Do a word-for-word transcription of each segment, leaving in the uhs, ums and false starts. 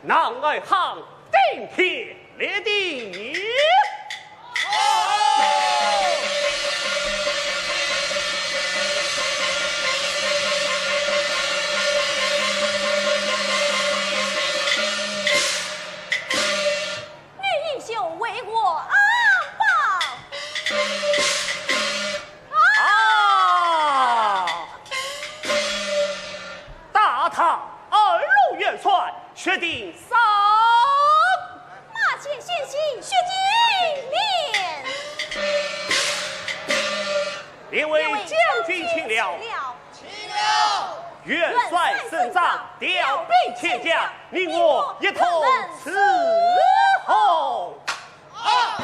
男儿汉顶天立地。女英雄为我安保。啊！大唐二路元帅，血定上！马前先行，血祭连！列位将军请了。请了。请了。元帅圣驾，调兵遣将，你我一同伺候。啊！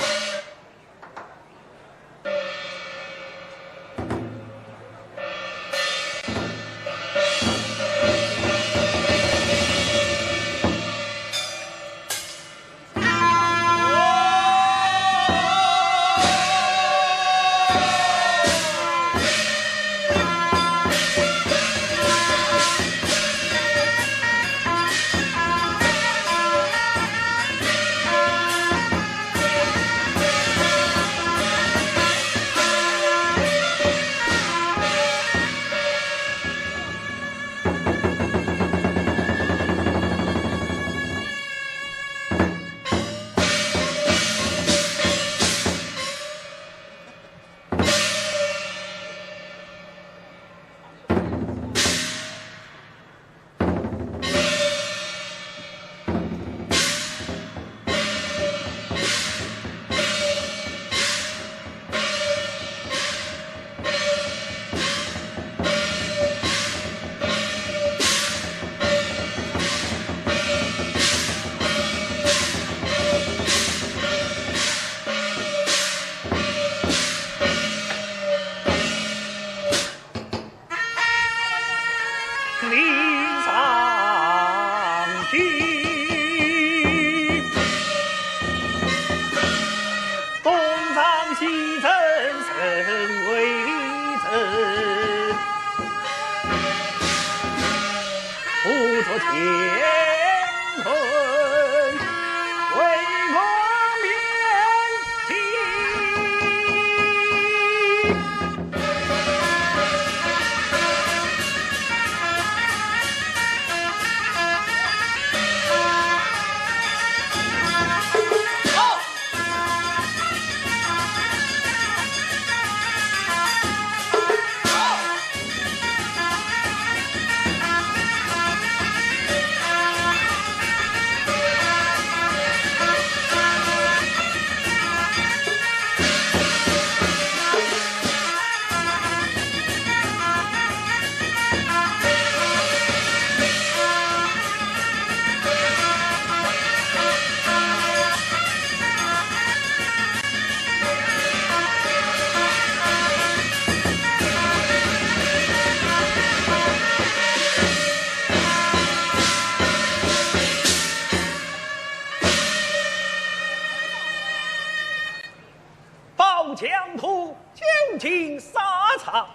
保将军，将军上场。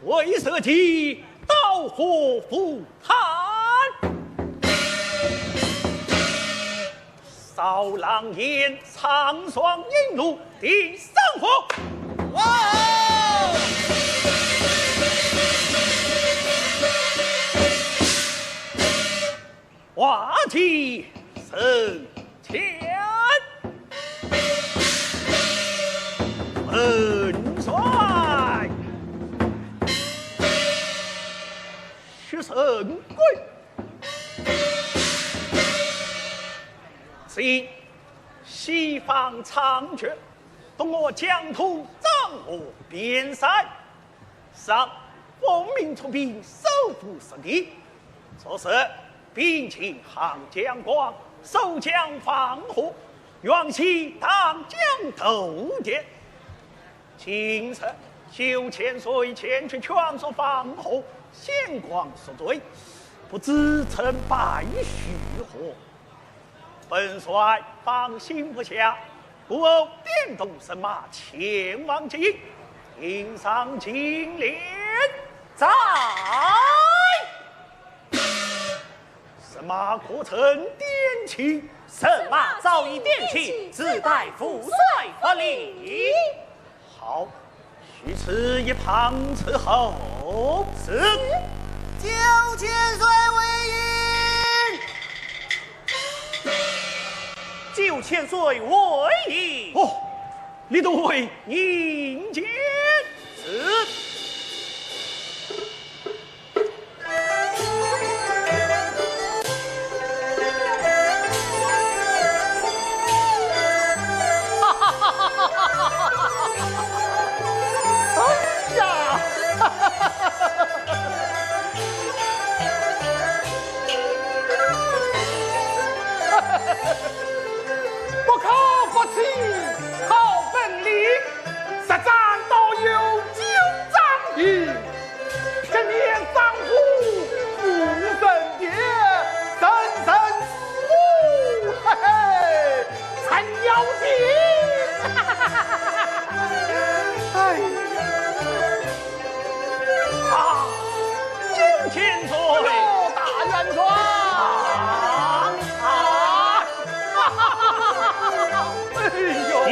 为社稷刀火赴汤。少狼烟，长双引路定山河。哇！ 挂旗升天。本帅徐成贵。今西方猖獗，东吴疆土掌握边塞。 上奉命出兵收复失地，昨日兵进汉江关，守将防河，元气荡将头殿。今日九千岁前去劝说防河，险关速罪，不知成败如何。 本帅放心不下，故而点动人马前往接应。迎上金殿。在。人马可曾点齐？人马早已点齐，只待父帅发令。 好，于此一旁伺候。是。九千岁回营。九千岁回营。哦，李都尉觐见。是。好本领，实战到有九章赢，铁面生火，无人敌，人人自我，嘿嘿，真要紧。哎呀！啊，有千岁。哎呦，大元帅！啊，啊，哈哈哈哈哈！哎呦，哎，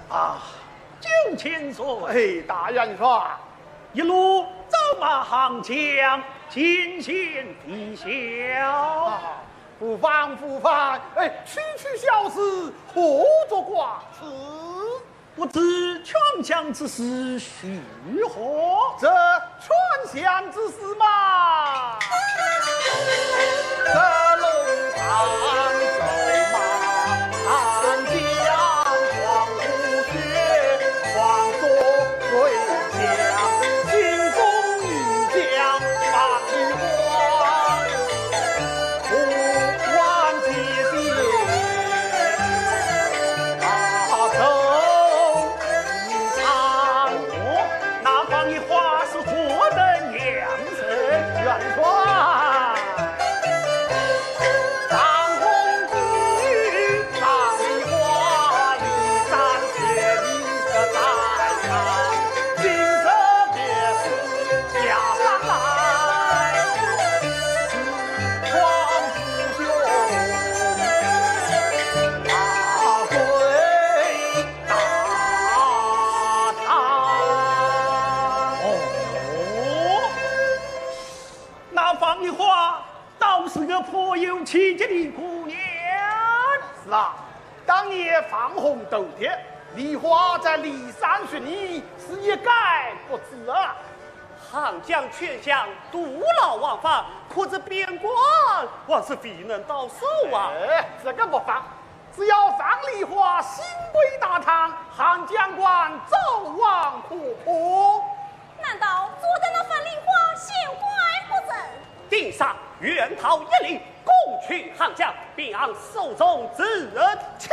啊，九千岁。哎，大元帅。一路走马横枪，尽显威效。啊，不妨，不妨，哎，区区小事，何足挂齿？ 不知劝降之事如何？这劝降之事嘛，这龙上走马，长江黄虎穴，黄河水响，心中一将万里花。 不忘记先，啊，走一趟。哦，那方丽华是何等样人？元帅。长虹之女，方丽华，一山千里实在看，今日便是 下山来，是庄子兄啊，跪大堂。哦，那方丽华倒是个颇有气节的姑娘。是啊，当年放红豆田，丽华在骊山寻你，是一概不知啊。 行将劝降，徒劳往返，可知边关还是未能到手啊。哎，这个不妨，只要方丽华先跪大堂，行将关照王可破。难道坐等那方丽华先跪不成？定上，愿讨一礼，攻取行将，并按手中之枪。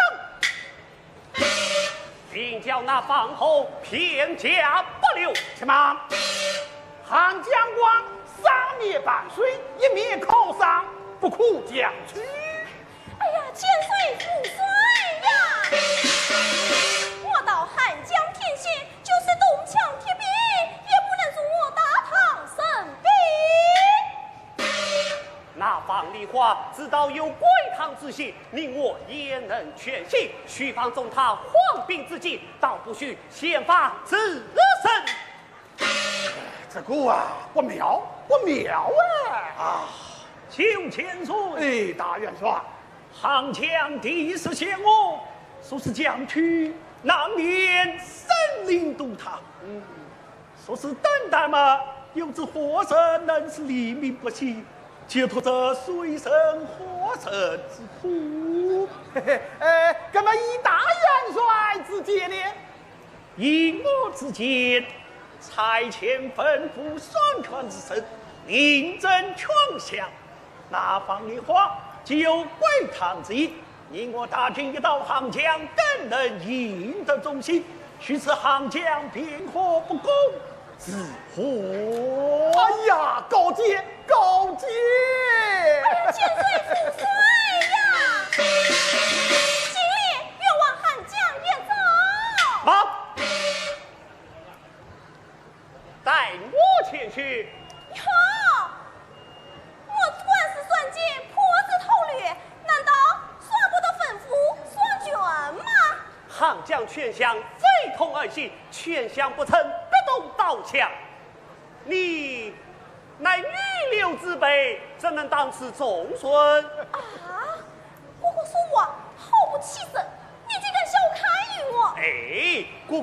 并叫那方红片甲不留。且慢，寒江关三面盘水，一面靠山，不可强取。哎呀，千岁、万岁呀！我道寒江天险，就是铜墙铁壁，也不能容我大唐胜兵。 那方丽华知道有跪堂之喜，你我焉能全信？须防中他患病之际，倒不如先发制人。这个啊，不妙，不妙啊！啊，请千岁。哎，大元帅。寒江地势险恶，若是强取，难免生灵涂炭。嗯。 若是单单嘛，有这火神能使黎民不息，解脱这水深火热之苦。嘿嘿，呃，那么依大元帅之见呢？依我之见，差遣吩咐三军之神，临阵劝降。 那方丽华既有跪堂之意，你我大军一到寒江，更能赢得众心。须知寒江边河不攻自破。哎呀，高见，高见！哎呀，千岁、万岁呀！今日愿往寒江一走。慢！ 待我前去。哟，我官司算尽，破纸头绿，难道耍不得吩咐双全吗？寒江劝降，非同儿戏，劝降不成，必动刀枪。你乃女流之辈，怎能当此重任？啊， 哥哥说话好不起身，你竟敢小看于我！哎，哥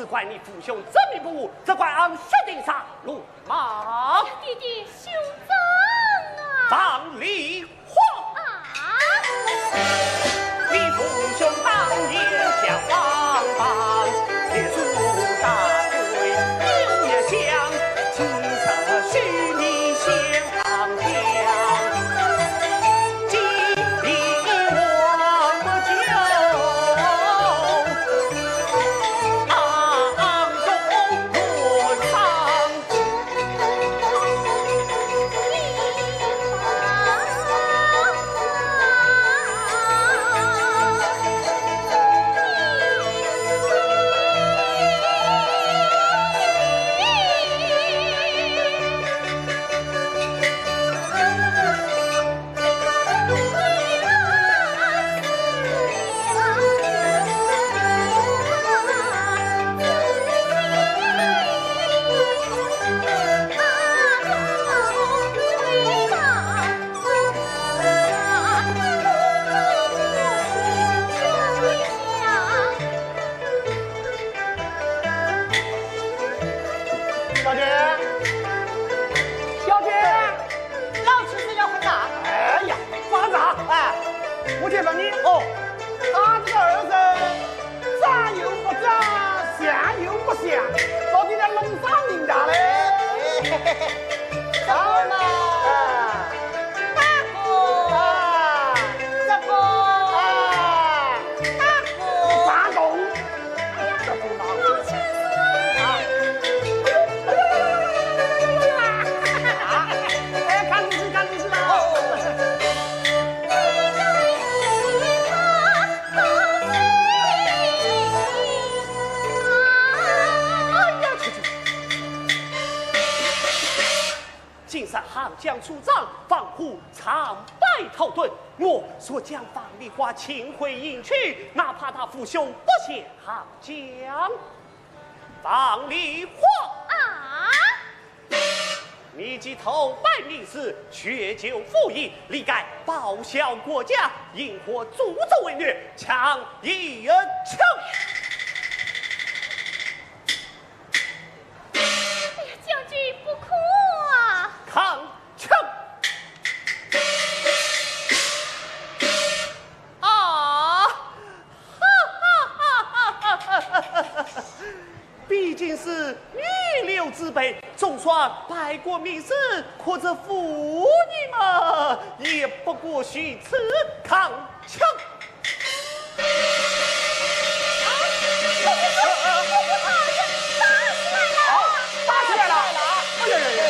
只怪你父兄执迷不悟，只怪俺兄弟上路。 马。爹爹，休争啊！放梨花。啊！你父兄当年交往，列祖大队又一想，今日许你先上香，祭礼我不求，暗中观赏。 小姐，小姐，老妻子要回家。哎呀，放着啊！哎，我去问你哦，他这个儿子长又不长，像又不像，到底在弄啥名堂嘞？哎，嘿嘿嘿，小妹。啊。 大哥！啊！大哥！啊！大哥！大哥！哎呀，老先生！啊！啊！哎，看仔细，看仔细了。哦，哦，哦。哎呀，去，去。 今日行将出征，防虎长坂讨顿，我若将放梨花请回营去，哪怕他父兄不屑行将。放梨花！啊！你既投奔名士，学究武艺，理该报效国家，因何助纣为虐，强言强。 哎呀，将军不可啊！康清！啊！哈哈哈哈哈哈！毕竟是女流之辈，总算拜过名师，可这妇女嘛，也不过如此。康清！ 好，打起来了！哎呀呀呀！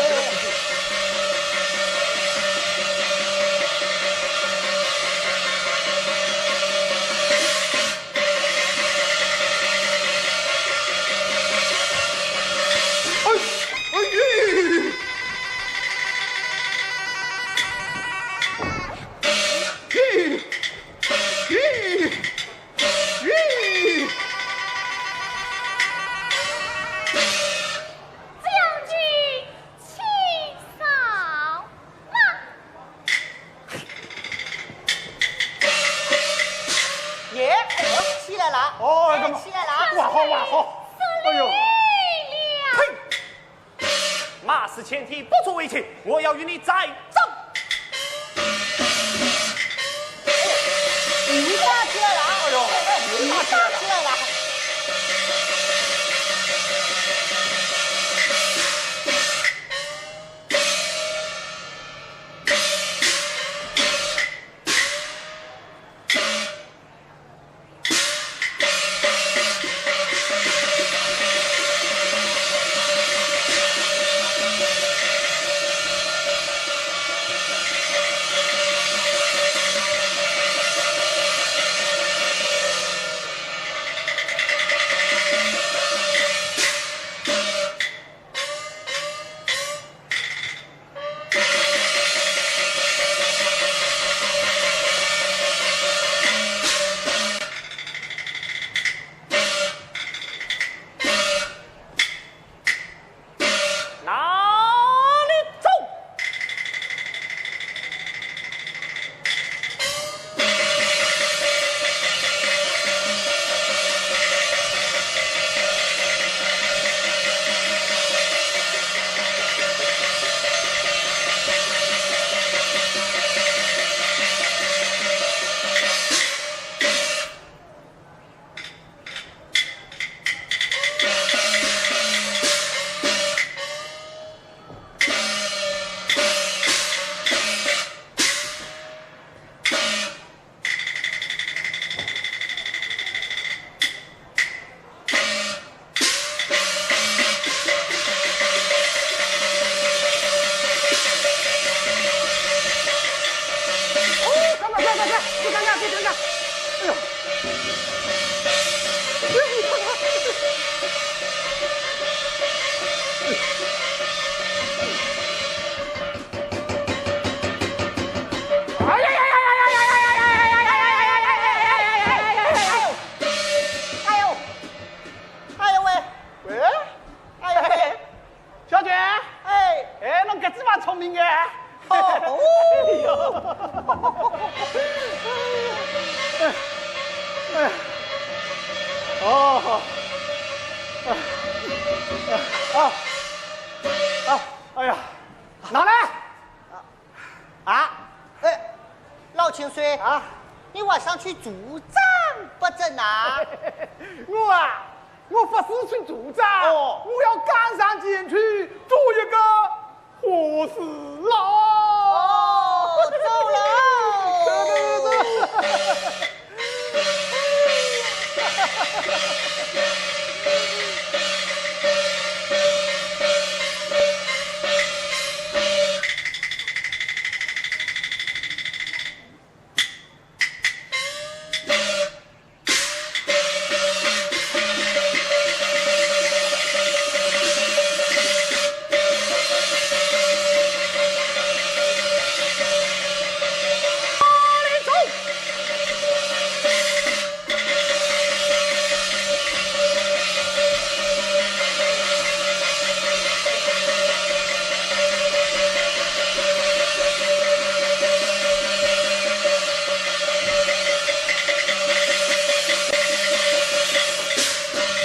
哎，哎呀！ 将军，请上马。耶，起来了。哦，哎，起来了。哇好，哇好。哎呦。受累了。呸！ 马失前蹄，不足为奇，我要与你再战。你打起来了啊！哎呦，你打起来了。啊，哎呀，拿来！啊，哎，老千岁啊，你还上去助战不成啊？我啊，我不是去助战，哦，我要赶上前去做一个和事佬。哦，走了。走，走，走，走。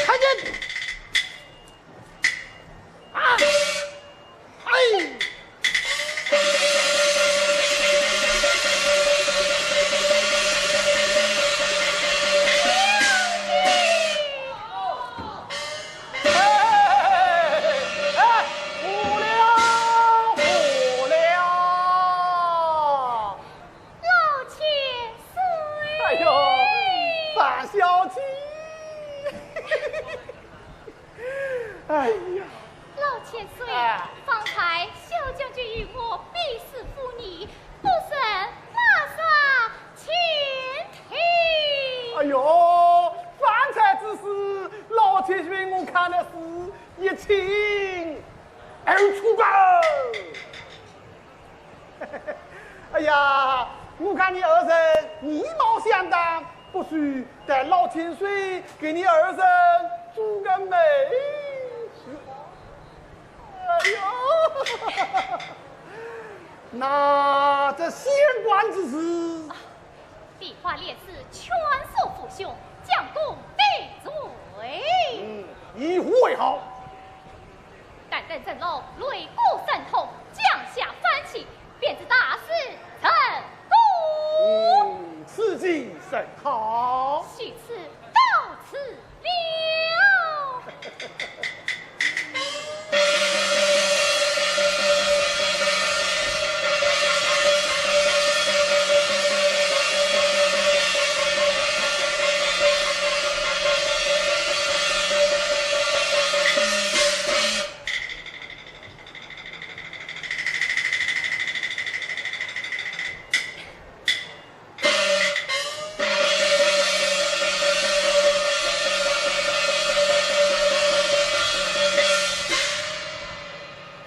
看见！啊！哎！哎！哎！服了，服了！ 老千岁！哎呦，樊小姐！哎呀，老千岁，哎，方才小将军与我比试武艺，不慎拉伤前腿。哎呦，方才之事，老千岁我看的是一清二楚个。 哎呀，我看你二人面貌相当，不如待老千岁给你二人做个媒。哎呦，那这县官之事， 梨花烈士劝说父兄，将功抵罪。嗯，以父为号。但等人龙擂鼓声痛，将下翻旗，便知大事成功。嗯，此计甚好。许此告辞了。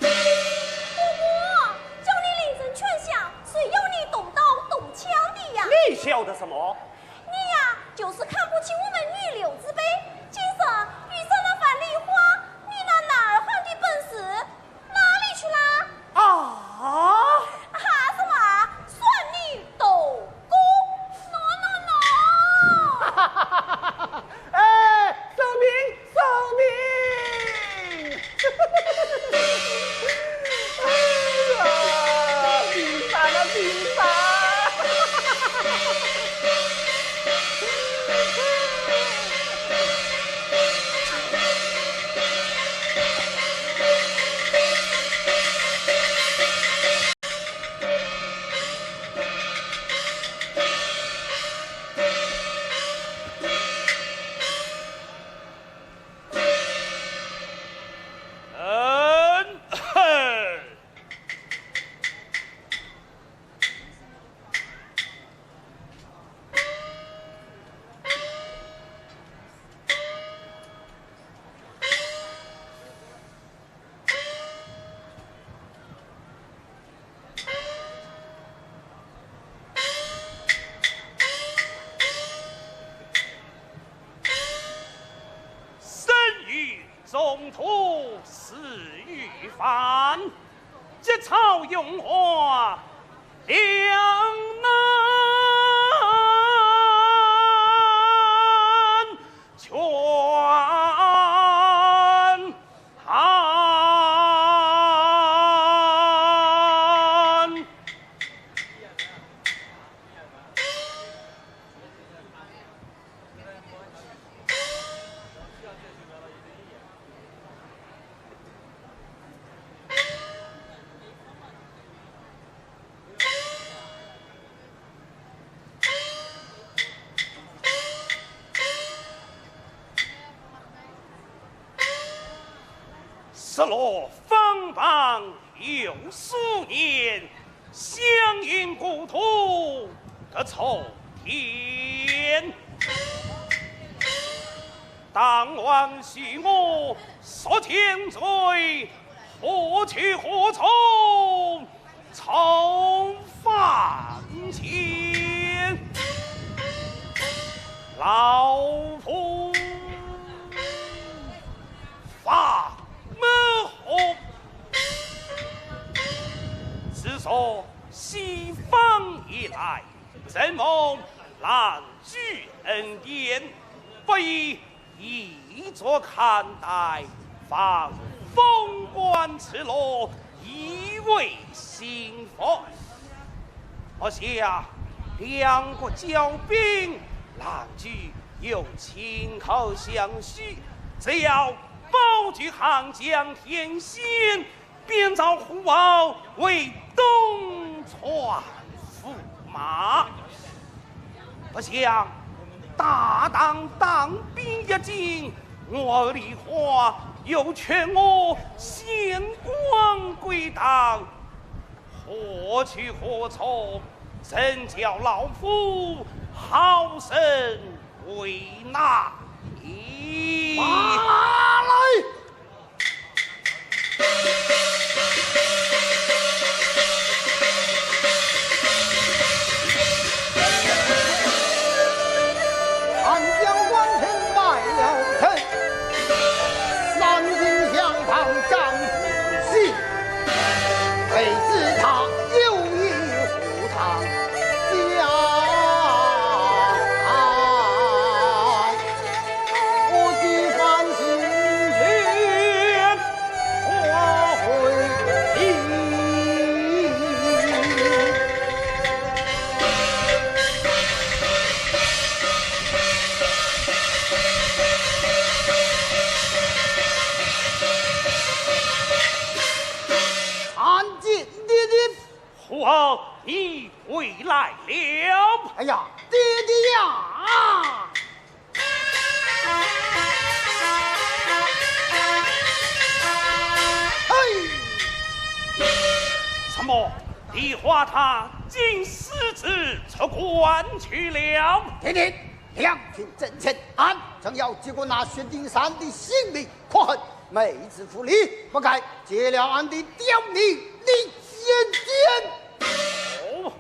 伯伯，叫你领人劝降，谁要你动刀动枪的呀？你晓得什么？你呀，就是看不起我们女流之辈。今日遇上了樊梨花，你那男儿汉的本事 哪里去啦？啊？啊，什么啊？算你懂功。喏，喏，喏。哎，收兵，收兵！哎呀，平反了，平反！ 嗯，嘿。 生于中途，死于番，结草用华，两难全。日落芬芳又数年，乡音古土隔楚天。当晚许我宿千岁，何去何从重返前。老夫 发闷火。自从西方以来，承蒙兰居恩典，不以异族看待，望封官赐禄，以慰心腹。我想，两国交兵，兰居用亲口相许，只要 保举汉将天仙，便召虎豹为东川驸马。不想大唐当兵一进，我李华又劝我先官归唐，何去何从，怎叫老夫好生为难？马来！ 李华他竟私自出关去了。爹爹，两军阵前，俺正要救过那薛丁山的性命，可恨妹子无礼，不该揭了俺的刁难，你先斩。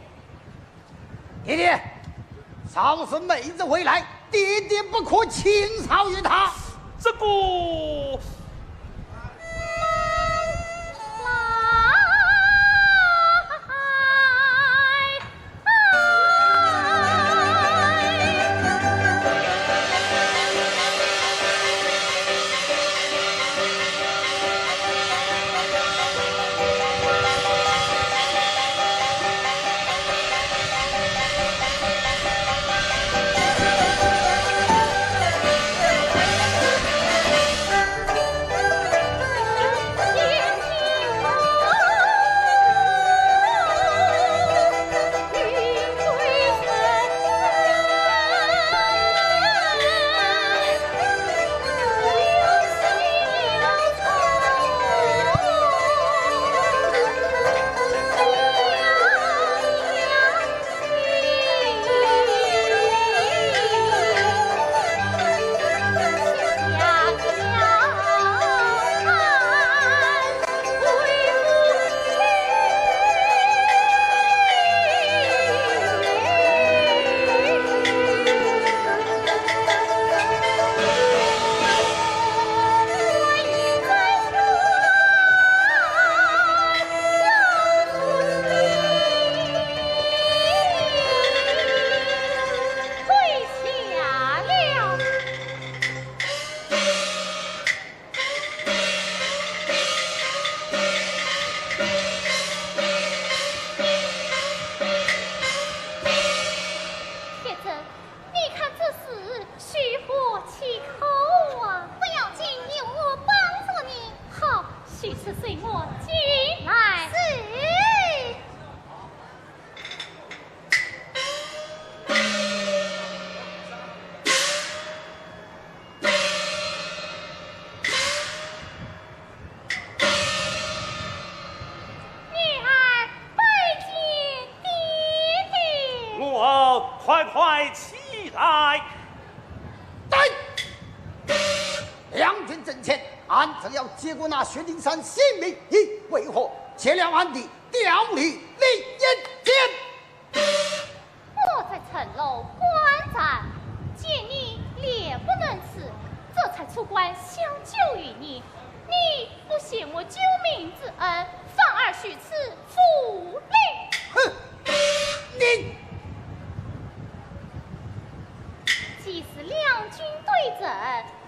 爹爹，赵氏妹子回来，爹爹不可轻饶于她。这个，军阵前，俺正要接过那薛丁山性命，你为何揭了俺的雕绿林一剑？我在城楼观战，见你脸不能赤，这才出关相救于你。你不谢我救命之恩，反而许此 无礼。哼，你！既是两军对阵，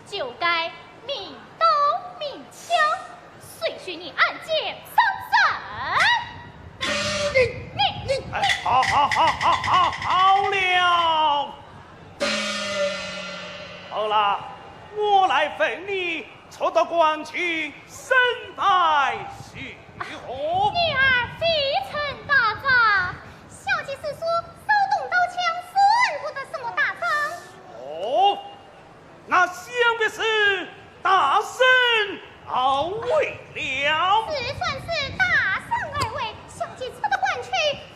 就该明刀明枪，谁许你暗箭伤人？你，你，你！哎，好，好，好，好，好，好了。好了，我来问你， 出得关去，胜败如何？女儿未曾打仗。小姐是说，手动刀枪，算不得什么打仗。哦，那想必是大胜而回了。就算是大胜而回，小姐出得关去，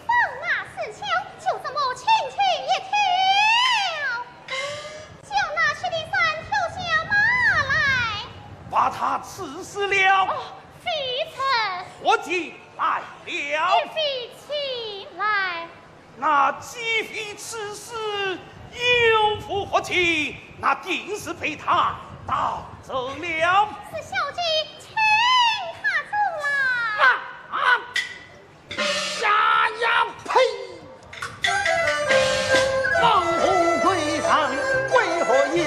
放马似枪，就这么轻轻一挑。 叫那薛丁山跳下马来。把他刺死了。哦，未曾。活计来了。也未曾来。那既非刺死，又无活计，那定是被他盗走了。是小姐请他走了。啊，啊！ 呀呀呸！放火归山归何因？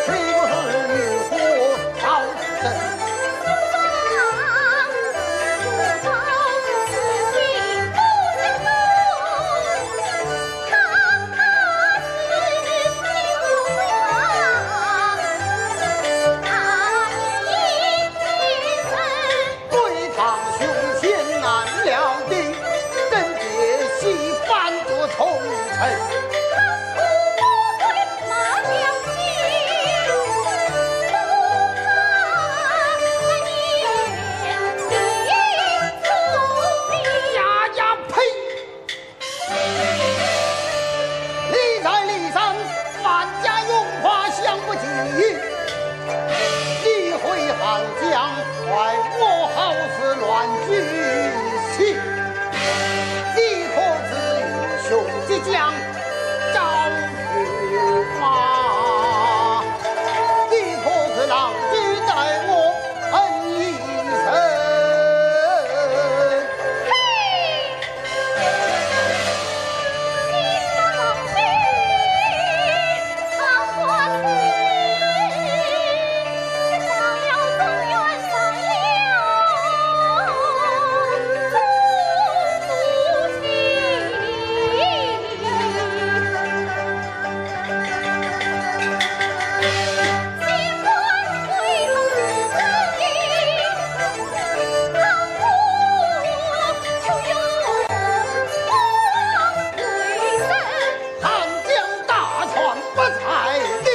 岂不是与火烧身？对抗凶险难料定，怎解析翻作重臣？呀呀呸！ 你在骊山，万家荣华享不尽。你回汉江，坏我好事乱军心。你可知英雄即将赵云华？你可知郎君待我 恩一生。嘿！你这老贼，藏国贼，却伤了中原，伤了祖宗。 汉江大船不在地。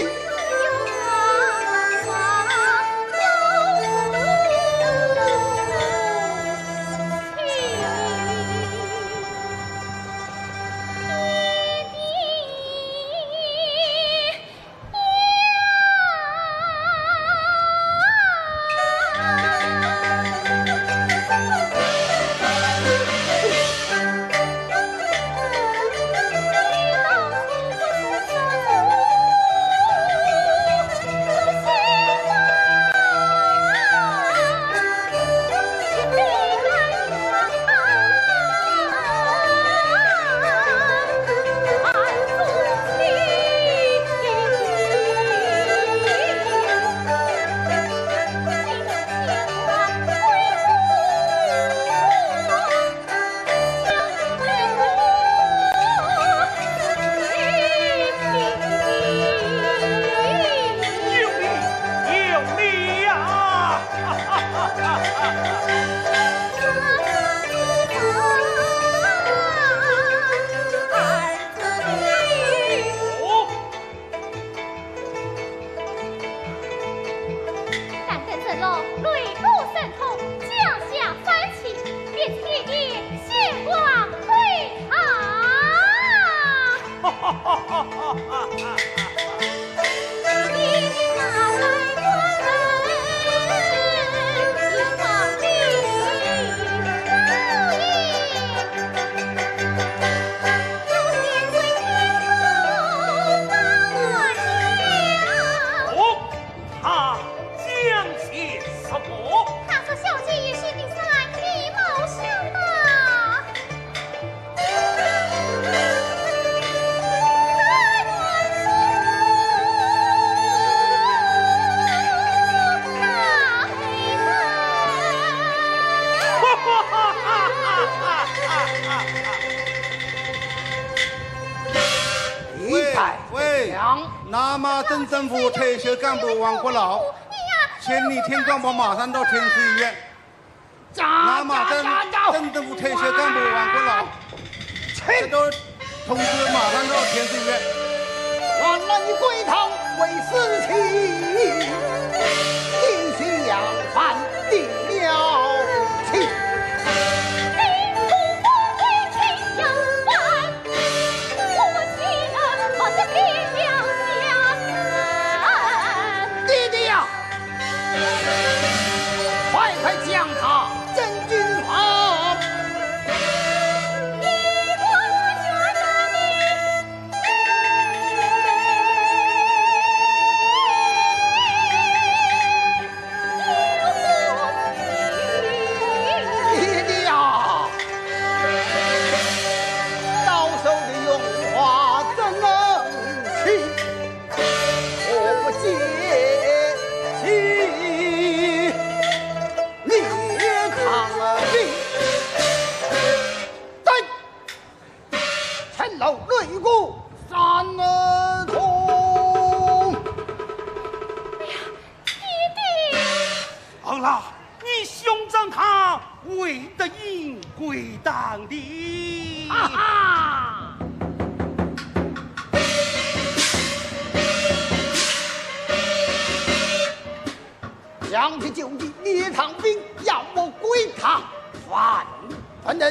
有理，有理呀！哦， 但等阵落，擂鼓声痛，将下翻旗，便是爹爹显官归朝。镇政府退休干部王国老，千里天光宝马上到天水县。那么镇，镇政府退休干部王国老，这都同志马上到天水县。爹爹呀，快快将他整军法。爹爹呀，到手的荣华怎能去？我不见起你唐兵。对，城楼擂鼓三通。哎呀，爹爹！儿啊，你兄长他未得inn归堂的。哈哈！将这九弟李唐兵，要我归堂，万不能。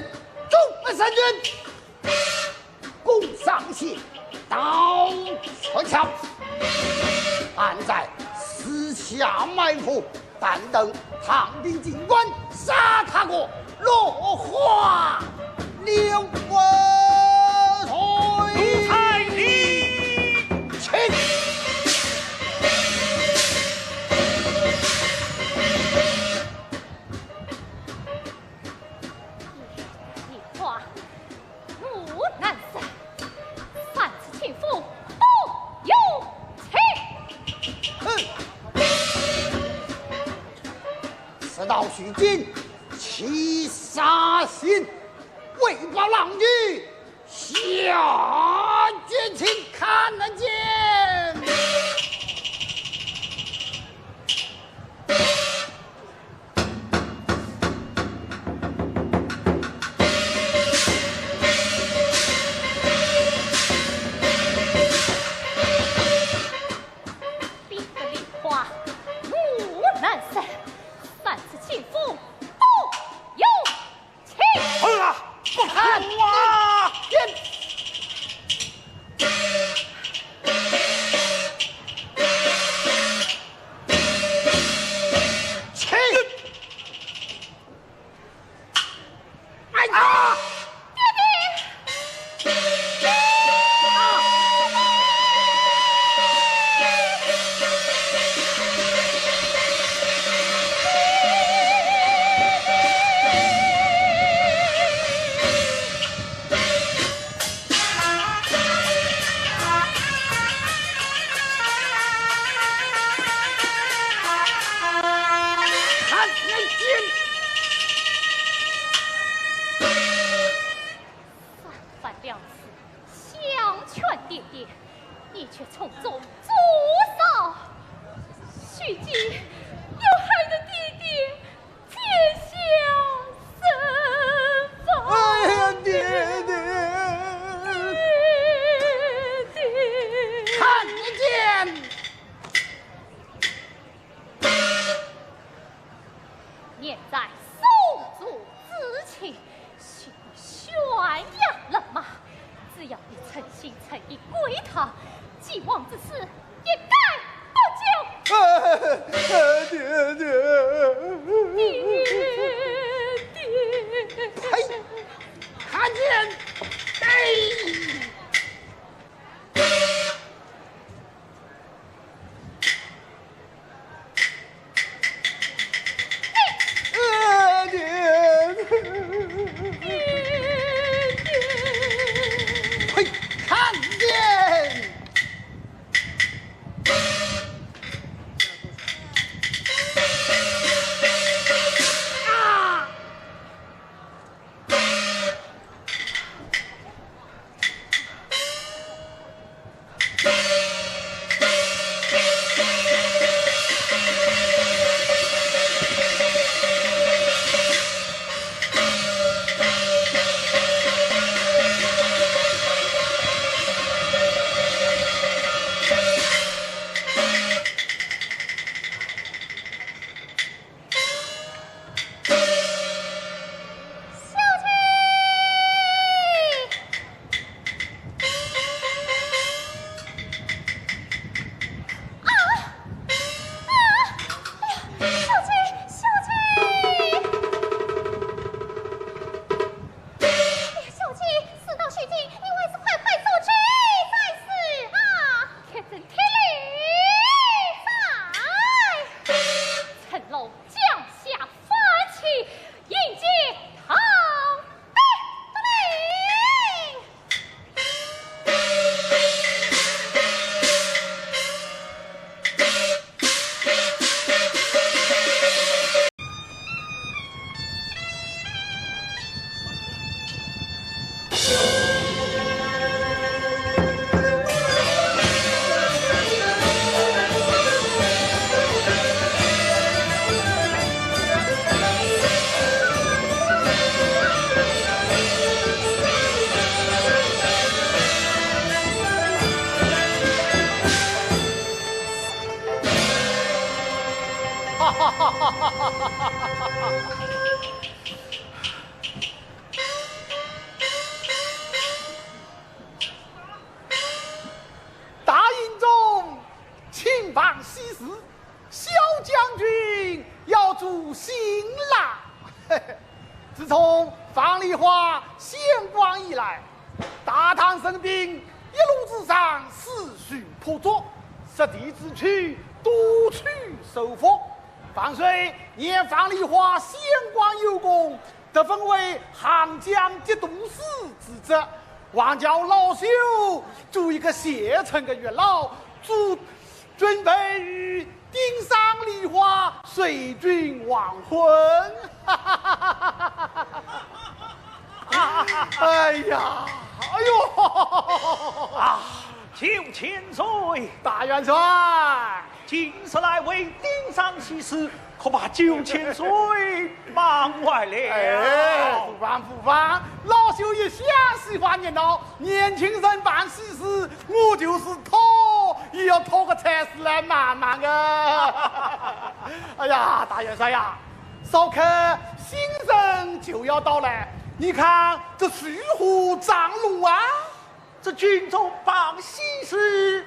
众位圣人，弓上弦，刀出鞘，俺在四下埋伏，但等唐兵进关，杀他个落花流水。奴才听。请。一花 我难说，三次清风不用情。哼！事到如今，起杀心，为报郎君，下决心，看得见。 儿啊，不可啊！三番两次相劝爹爹，你却从中作梗，如今又害得爹爹 天下生风。哎呀，爹爹！爹爹！看得见！念在宋祖之情， 你悬崖勒马，只要你诚心诚意归唐，既往之事一概不究。哎，哎，爹爹。爹爹。嘿，看见，哎。 嘿，看见！将下法器，迎接唐兵得令。大营中，请放西施，小将军要助兴啦。自从方丽华仙光以来，大唐神兵一路之上四处破捉，失地之区多处收复。方岁念方丽华仙光有功， 得封为杭江节度使之职，还叫老朽做一个现成的月老，做准备与丁商丽华随军黄昏。哎呀，哎呦！啊，九千岁！大元帅！ 今日来为丁商西施，可把九千岁忙坏了。哎，不妨不妨，老朽一向喜欢热闹，年轻人办喜事，我就是拖也要拖个差事来忙忙啊。哎呀，大元帅呀，少看新任就要到来，你看这如何张罗啊？ 这军中办喜事，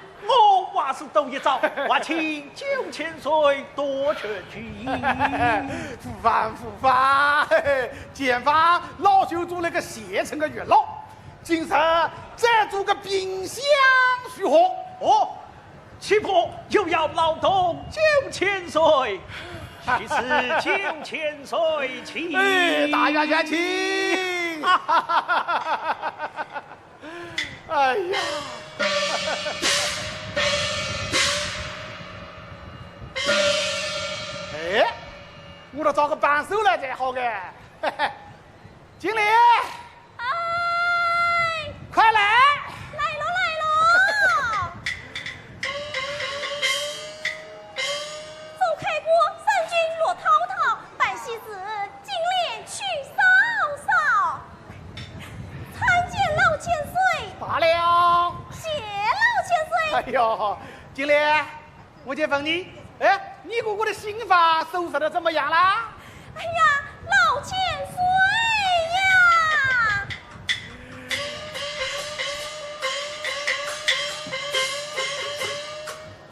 我还是多一招，还请九千岁多全权。不妨不妨，嘿嘿，前方老朽做了个现成的月老，今日再做个并相如何？哦，岂不又要劳动九千岁？如此九千岁请。哎，大元帅请。 哎呀！哎，我倒找个帮手来才好个。嘿嘿，经理，哎，快来！来了，来了！周开国三军落涛涛，办喜事金莲去嫂嫂。 参见老千岁。罢了。谢老千岁。哎呦，金莲，我就问你，哎，你哥哥的新房收拾得怎么样啦？哎呀，老千岁呀！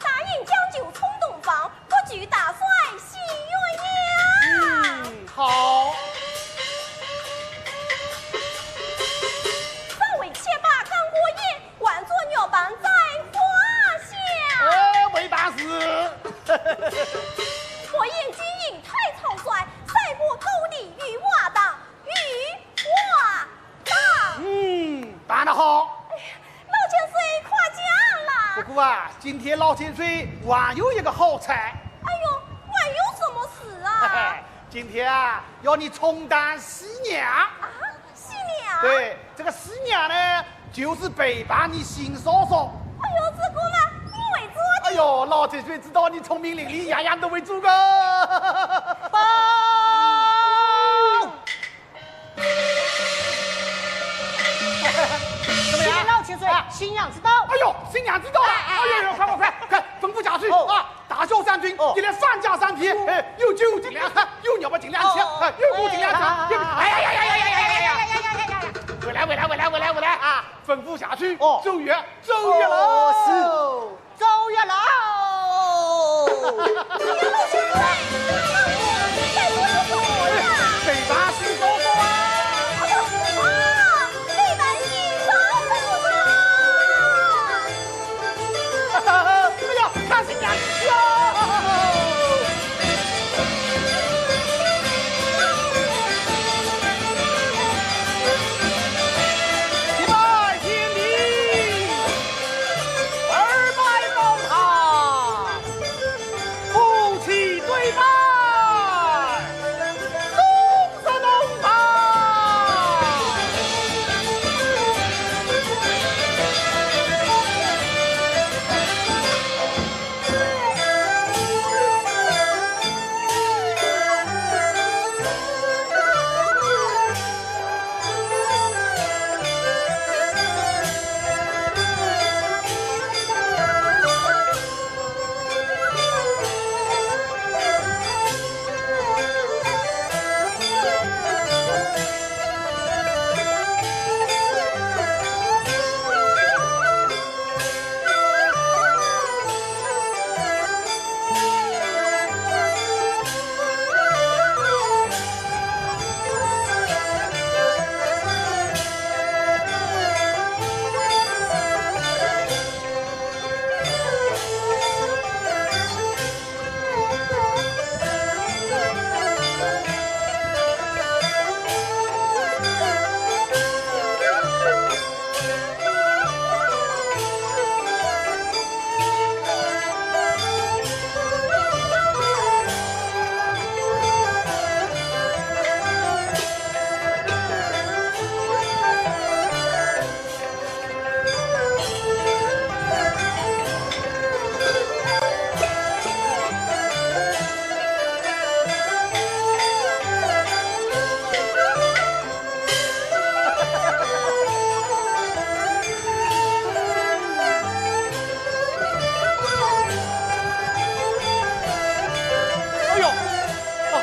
答应将就冲洞房，不拘大帅许愿呀。嗯，好。三围千把干锅宴，万桌玉盘簪花香。哎，没办事。火焰金印太草率，赛过勾地雨瓦当，雨瓦 当。嗯，办得好。哎呀，老千岁夸奖啦。不过啊，今天老千岁还有一个好差。哎呦，还有什么事啊？嘿嘿，今天啊，要你充当喜娘。啊，喜娘？对，这个喜娘呢，就是陪伴你新嫂嫂。哎呦，这个嘛，你会做的。哎呦，老千岁知道你聪明伶俐，样样都会做个。报！ 怎么样？老千岁，啊，新娘子到。哎呦，新娘子到了！哎，哎，哎呦呦，快快快快，吩咐下去，哦，啊，大小三军，哦，一律三加三提，哦，哎，有酒尽量喝，有尿不尽量吃，哦，哎，有苦尽量吃，哎，有，哎呀呀呀呀呀呀呀呀呀呀呀呀！回来回来回来回来回来啊！吩咐下去，哦，奏乐奏乐了。哦，是。奏乐了。 哎呀，老千岁，老千岁，你在做什么呀？陪伴新嫂嫂啊。哎呦，啊，陪伴新嫂嫂啊。哎呀，看新娘子啊。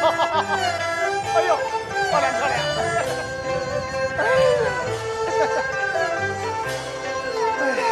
哎呦，漂亮漂亮！哎呀，哎呀。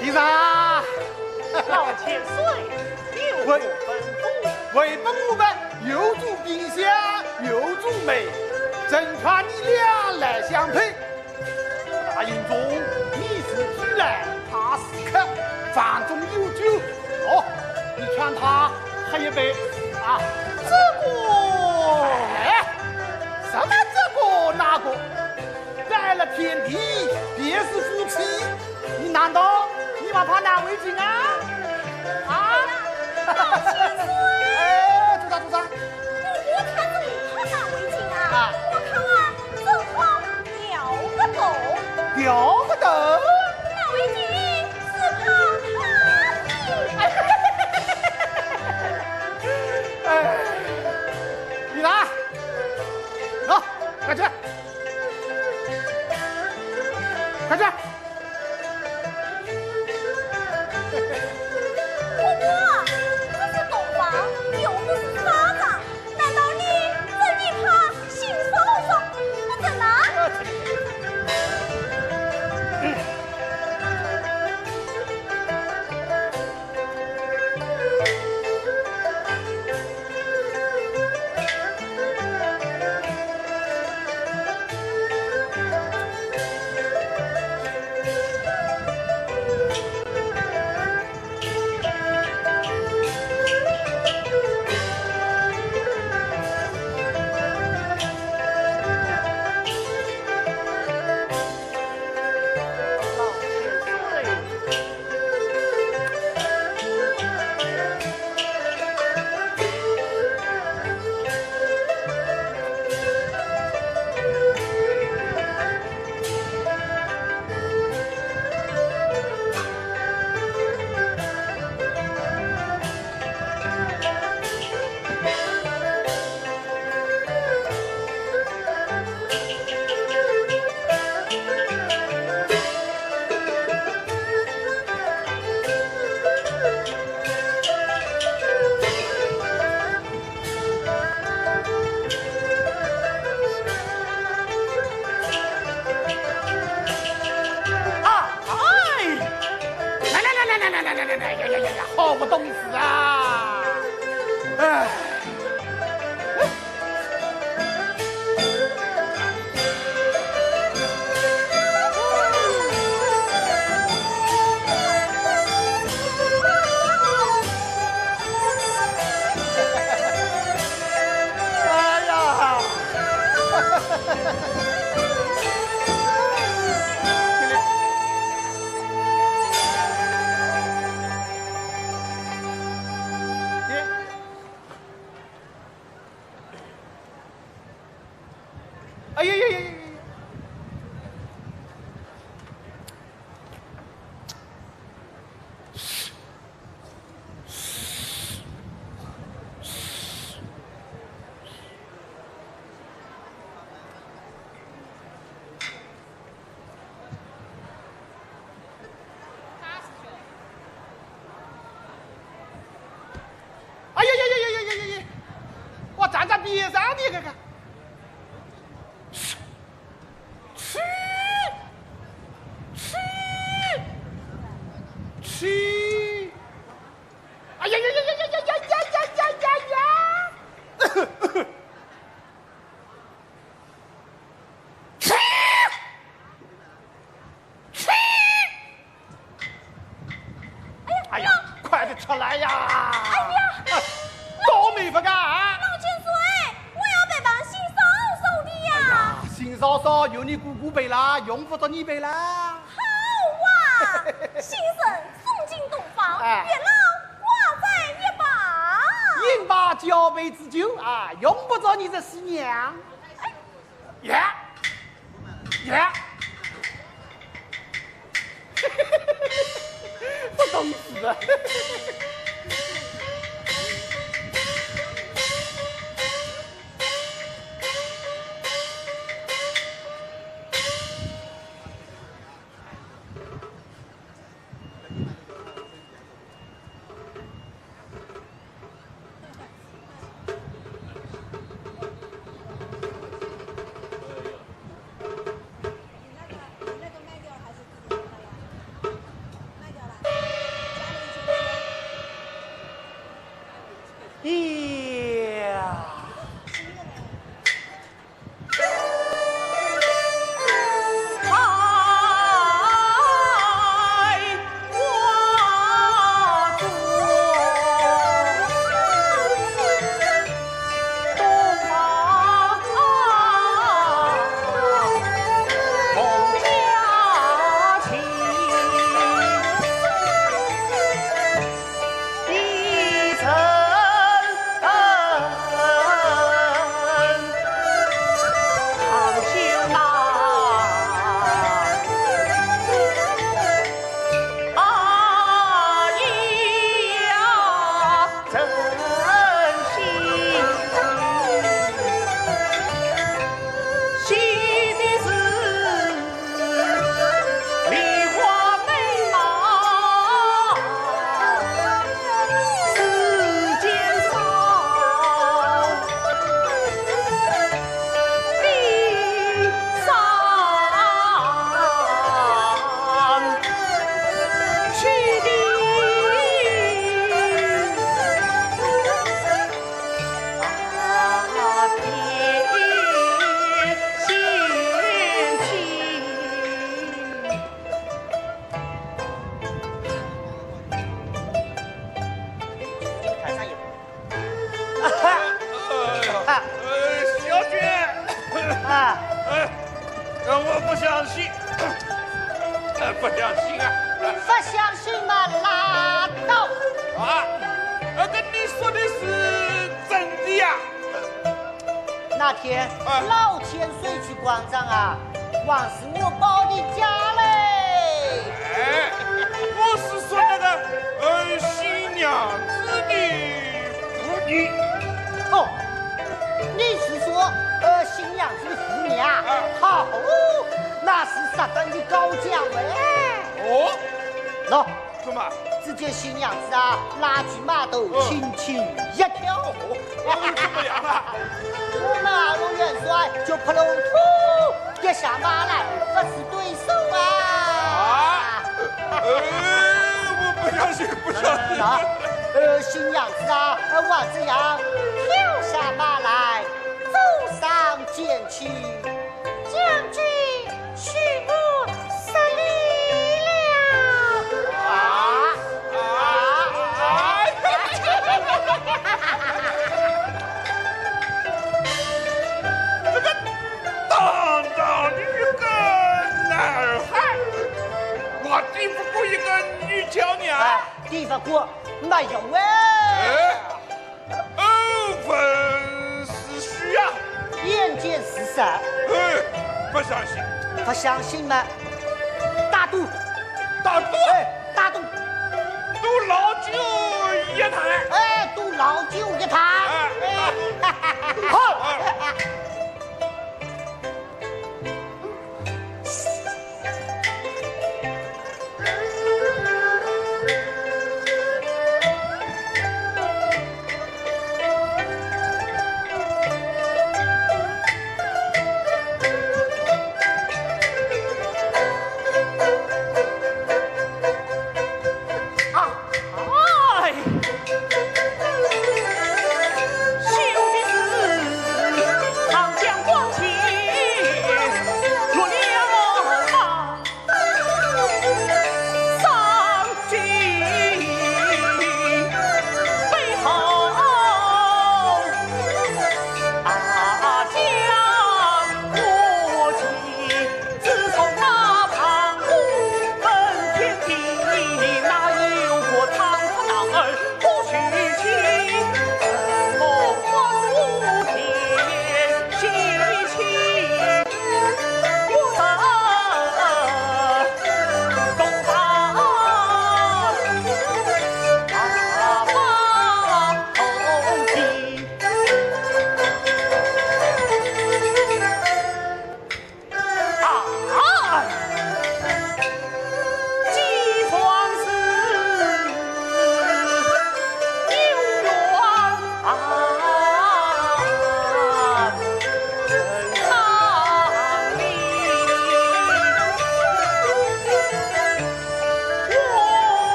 李三，老千岁，有何吩咐？回本部门，有主宾相，有主媒，臣劝你俩来相配。大营中，你是主来，他是客，房中有酒。哦，你劝他喝一杯啊。这个，哎，什么这个那个？ 改了天地，便是夫妻。你难道你还怕难为情啊？啊？老千岁，哎，做啥做啥？我看你怕难为情啊。啊。我看啊，只好掉个头。掉个头？难为情是怕他的。哎，你来，走，快去。 快去！伯伯，这是洞房，又不是沙场，难道你真的怕性骚扰？不准啊！啊，哎，来来来来来来来来来来，呀呀呀呀，好不懂事啊！哎。哎呀！哎呀呀呀呀呀！哎呀呀呀呀呀呀呀呀！我站搭边上的搿个，去，去，去，哎呀呀呀呀呀呀呀呀呀呀呀！ 哎呀，快点出来呀！哎呀，倒霉不干啊！老千岁，我要陪伴新嫂嫂的呀。哎呀，新嫂嫂有你哥哥陪啦，用不着你陪啦。好啊，新人送进洞房，哎。月老挂在一旁。饮吧交杯之酒啊，用不着你这死娘。哎。 耶，耶，不懂事啊！ 哎呀，哎，小姐，啊。哎，我不相信，不相信啊。不相信嘛，拉倒。啊，呃，跟你说的是真的呀。 那天，哎。老千岁去广场啊，还是我保的驾嘞。哎，我是说那个，呃，新娘子的父亲。哦，你是说，呃，新娘子的父亲啊？哎。好，那是十分的高价嘞。哦。喏， 怎么？只见新娘子啊，拉起马头，嗯。轻轻一跳。哦，怎么样啊？我们二路元帅就扑隆咚跌下马来，不是对手啊。啊？哎，我不相信，不相信。啊，呃，新娘子啊，呃，还这样跳下马来，走上前去。将军， 许我失礼了。啊？啊？啊？这个堂堂的一个男孩，我抵不过一个女娇娘。哎，抵不过没用哎。哎。 耳闻是虚啊。眼见是实。哎，不相信。不相信嘛，打赌。打赌？哎，打赌。赌老酒一坛。哎，赌老酒一坛。哎，哎。好。哎。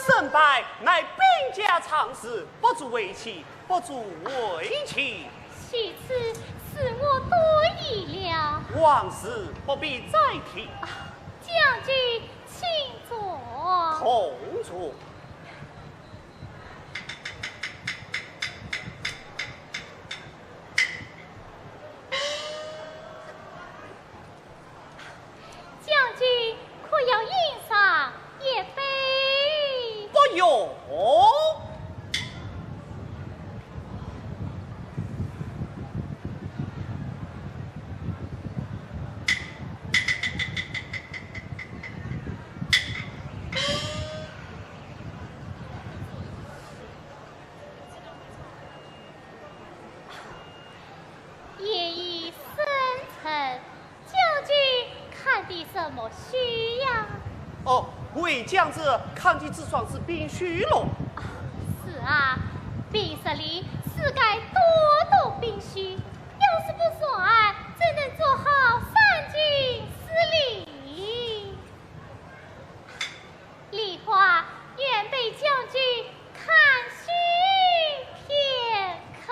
胜败乃兵家常事，不足为奇，不足为奇。许此事我多疑了。往事不必再提。啊，将军请坐。同坐。 将军可要饮上一杯？不用。 夜已深沉，将军看的什么书呀？哦，为将军看的这双是兵书咯。啊，是啊，平日里自该多读兵书，要是不算，怎能做好三军司令？ 梨花，愿陪将军看书片刻。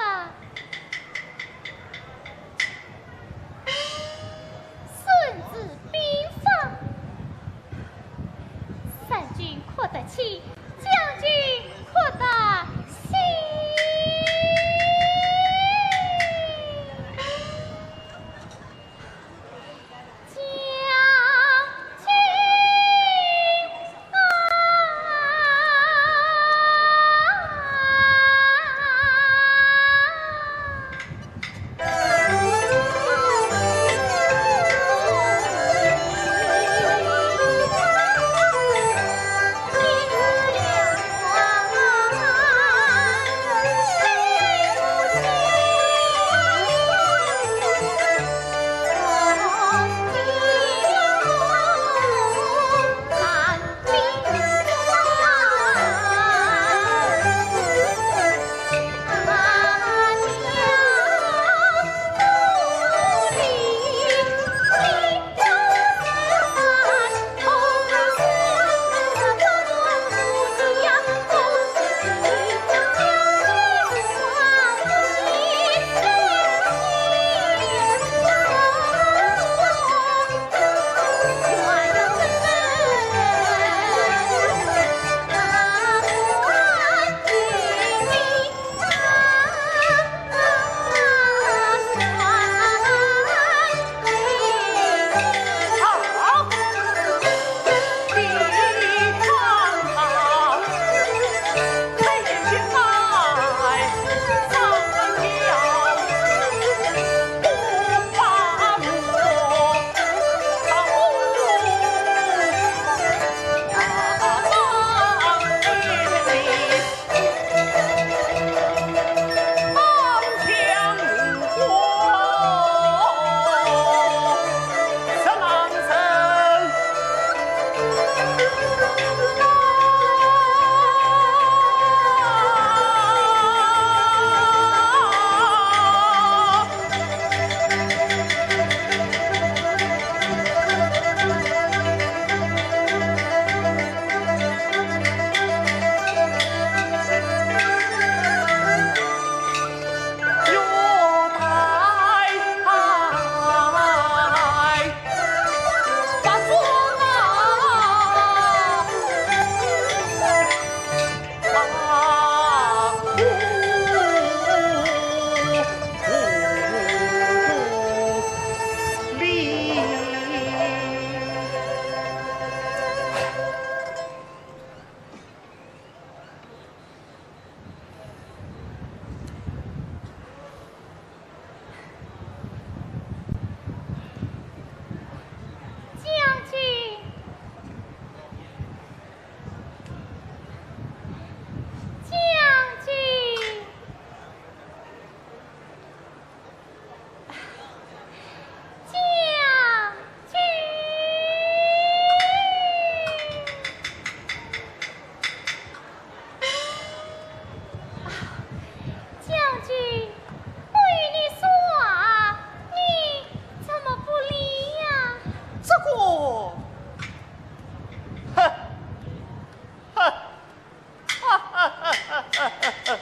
孙子兵法，三军哭得起，将军哭得稀。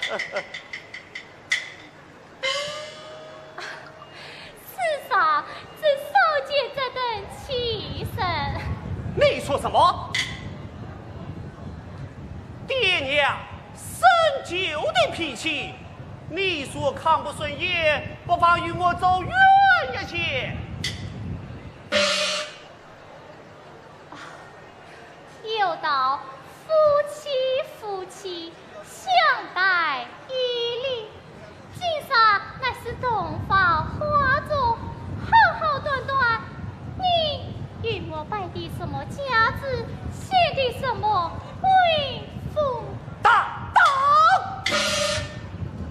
世上只少见这等奇人。你说什么？爹娘深究的脾气，你若看不顺眼，不妨与我走远一些。 有道夫妻夫妻，相待以礼。今日乃是洞房花烛，好好端端，你与我摆的什么架子，显的什么威风？大胆！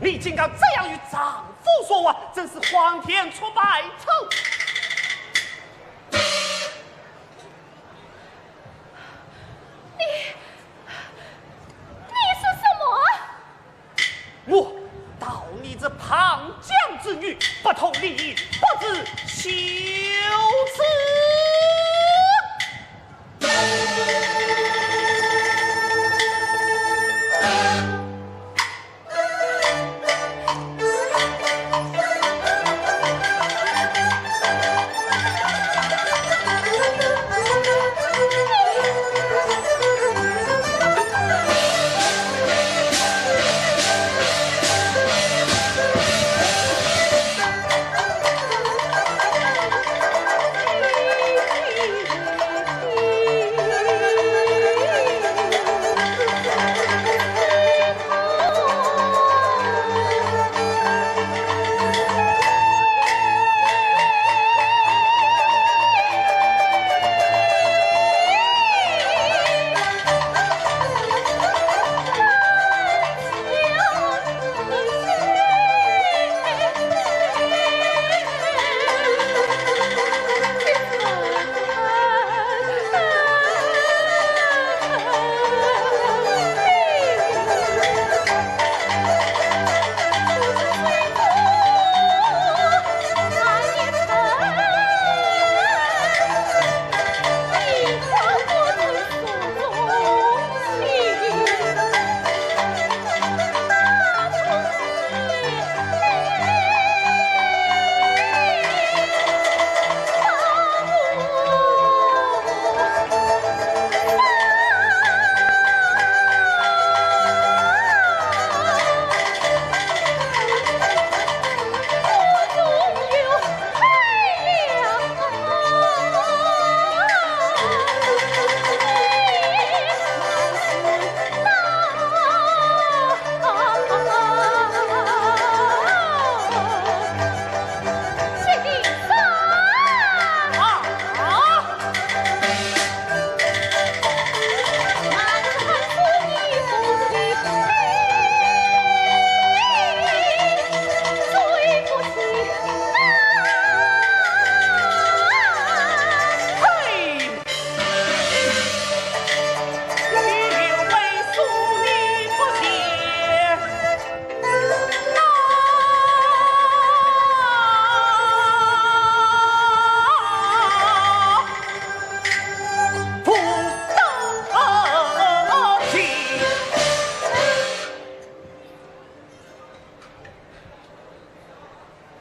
你竟敢这样与丈夫说话，真是荒天出百丑！ 你，你说什么？我道你这叛将之女，不通礼仪，不知羞耻。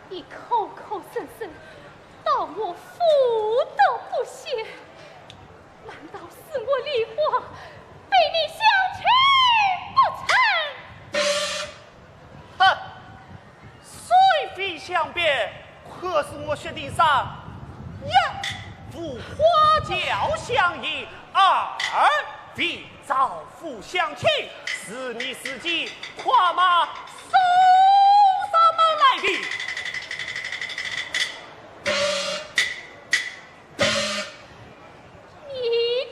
你口口声声道我妇德不贤，难道是我李华被你相弃不成？哼，虽非相别，可是我薛丁山一，无花轿相迎，二，为 丈夫相亲，是你自己跨马送上门来的。你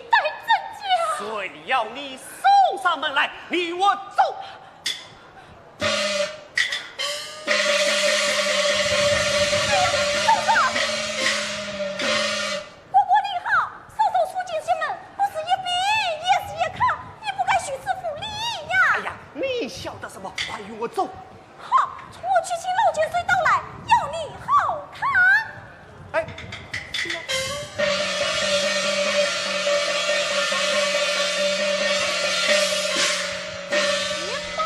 待怎讲？谁要你送上门来，你与我走。 伯伯你好，嫂嫂初见仙门，不是一比，也是一看，你不该如此无礼呀。哎呀，你晓得什么？快与我走。好，我去请老千岁到来，要你好看。哎。 你妈！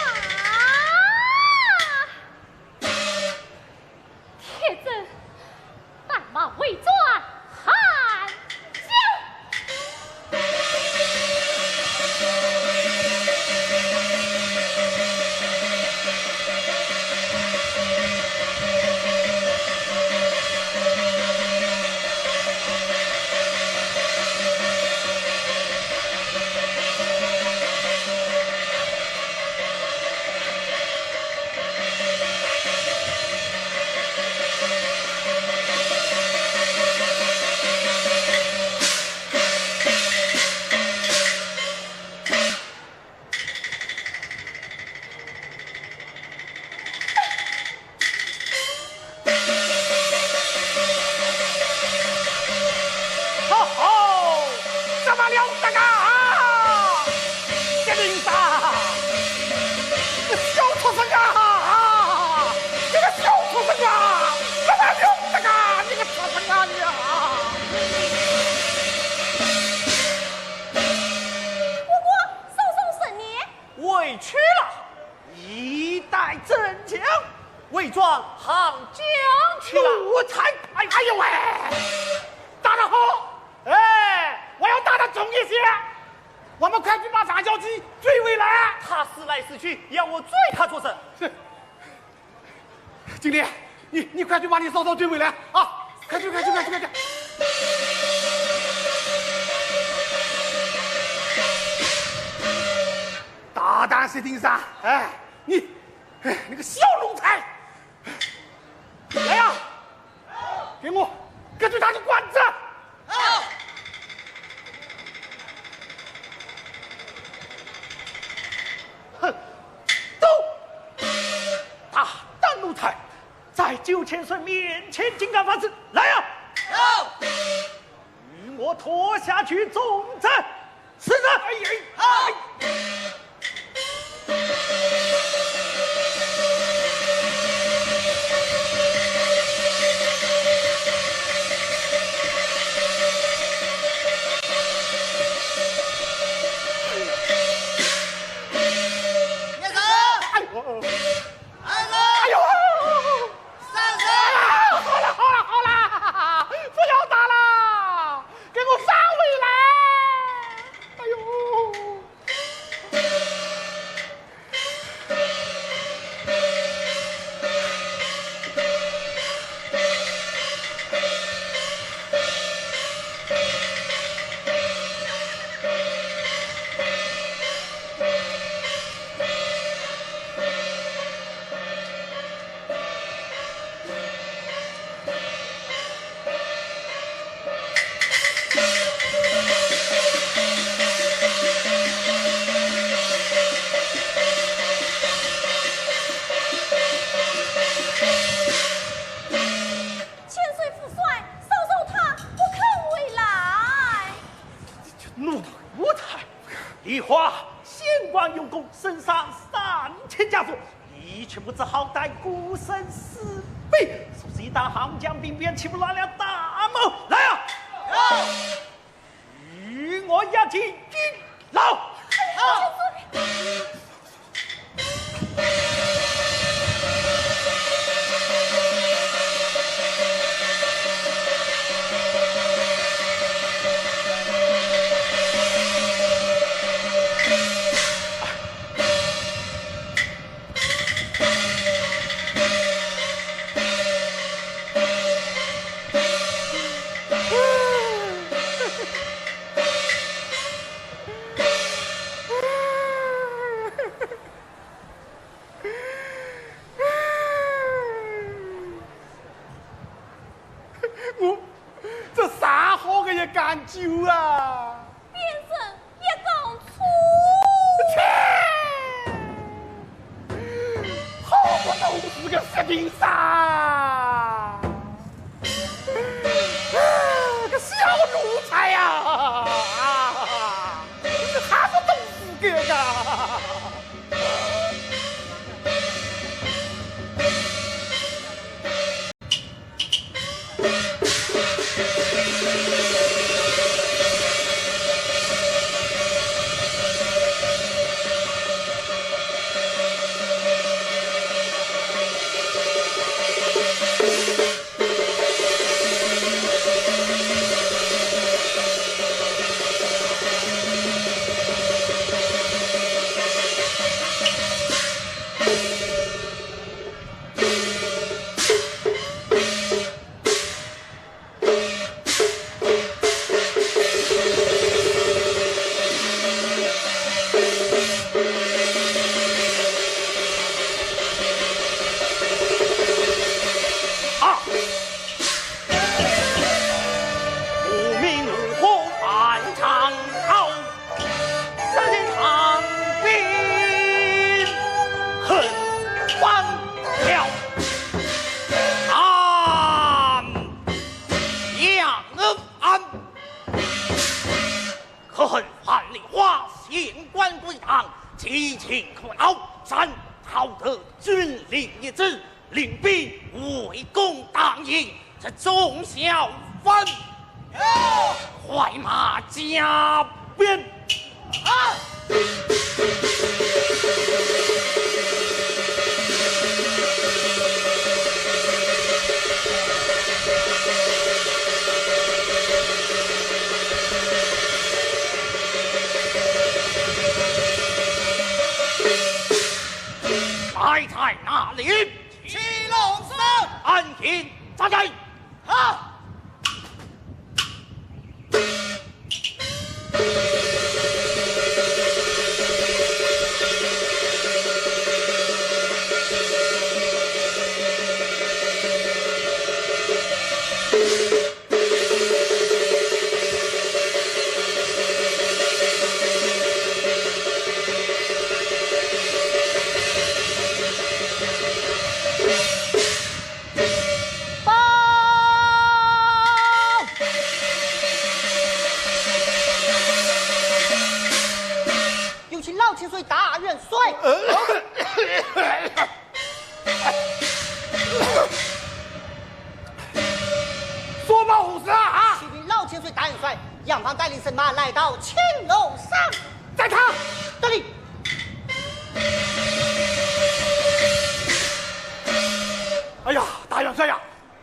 啊！这小畜生啊！这个小畜生啊！怎么用这个？你个畜生啊你啊！哥哥，嫂嫂什么？委屈了，一代danh将，委状上将去了。奴才！哎，哎呦喂！打得好！哎，我要打得重一些。 我们快去把傻小鸡追回来。他思来思去，要我追他做甚？是。经理，你，你快去把你嫂嫂追回来啊！快去，快去，快去，快去！大胆薛丁山，哎，你，哎，那个小奴才！ 来呀！给我割断他的管子！哼，走！大胆奴才，在九千岁面前竟敢发誓！来呀！与我拖下去重斩！ 是的，哎，哎，哎。哎呦！ 哎呦！哎呦！上身！哎呀，好了，好了，好了，不要打了，给我放回来！哎呦！千岁父帅，嫂嫂她不肯回来。奴才，奴才！梨花，先官有功，升赏三千甲素，你却不知好歹，顾生四倍，若是一旦行将兵变，岂不乱了大谋？来呀！与我押进监牢！我，这啥好个一干酒啊！ 变成一缸醋。切！好不懂事个薛丁山！个小奴才呀！啊，你还不懂事个呀？前情可恼，暂讨得军令一纸，令兵围攻大营，这众小犯，快马加鞭。啊！埋在哪里？青龙山。安营扎寨。好。报！有请老千岁大元帅。呃。 说吧，武士啊！启禀老千岁大元帅，杨芳带领人马来到青龙山。在他。得令。哎呀，大元帅呀，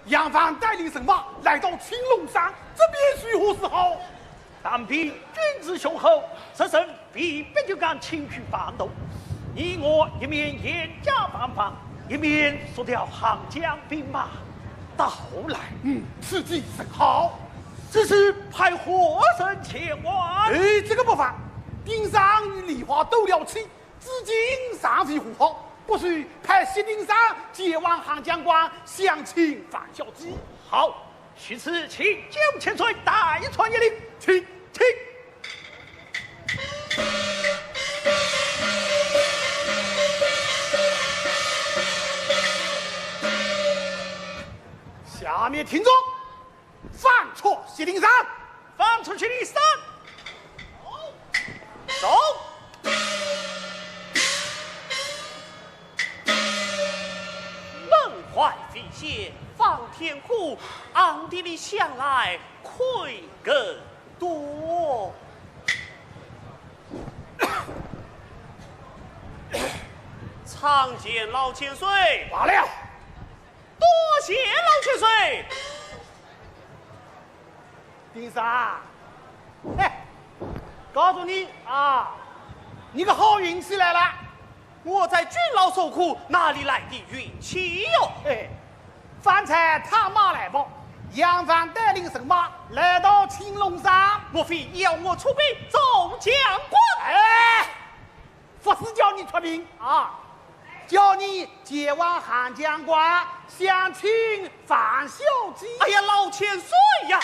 杨芳带领人马来到青龙山，这边如何是好？ 当兵军势雄厚，此人未必就敢轻举妄动。你我一面严加防范，一面速调行将兵马到来。嗯，此计甚好。只是派何人前往？哎，这个不妨，丁商与梨花斗了亲，至今尚未和好，不如派薛丁商前往函江关相请樊小姐。好， 如此请九千岁大元帅一领。请，请。下面听着，放出薛丁商。放出薛丁商。 走。门外飞仙方天虎，暗地里想来亏更多。参见老千岁。罢了。多谢老千岁。 丁商，哎，告诉你啊，你个好运气来了。我在军牢受苦，哪里来的运气哟？哎，方才探马来报，杨芳带领人马来到青龙山。莫非要我出兵做将官？哎， 不是叫你出兵啊，叫你前往函江关相请樊小姐。哎呀，老千岁呀！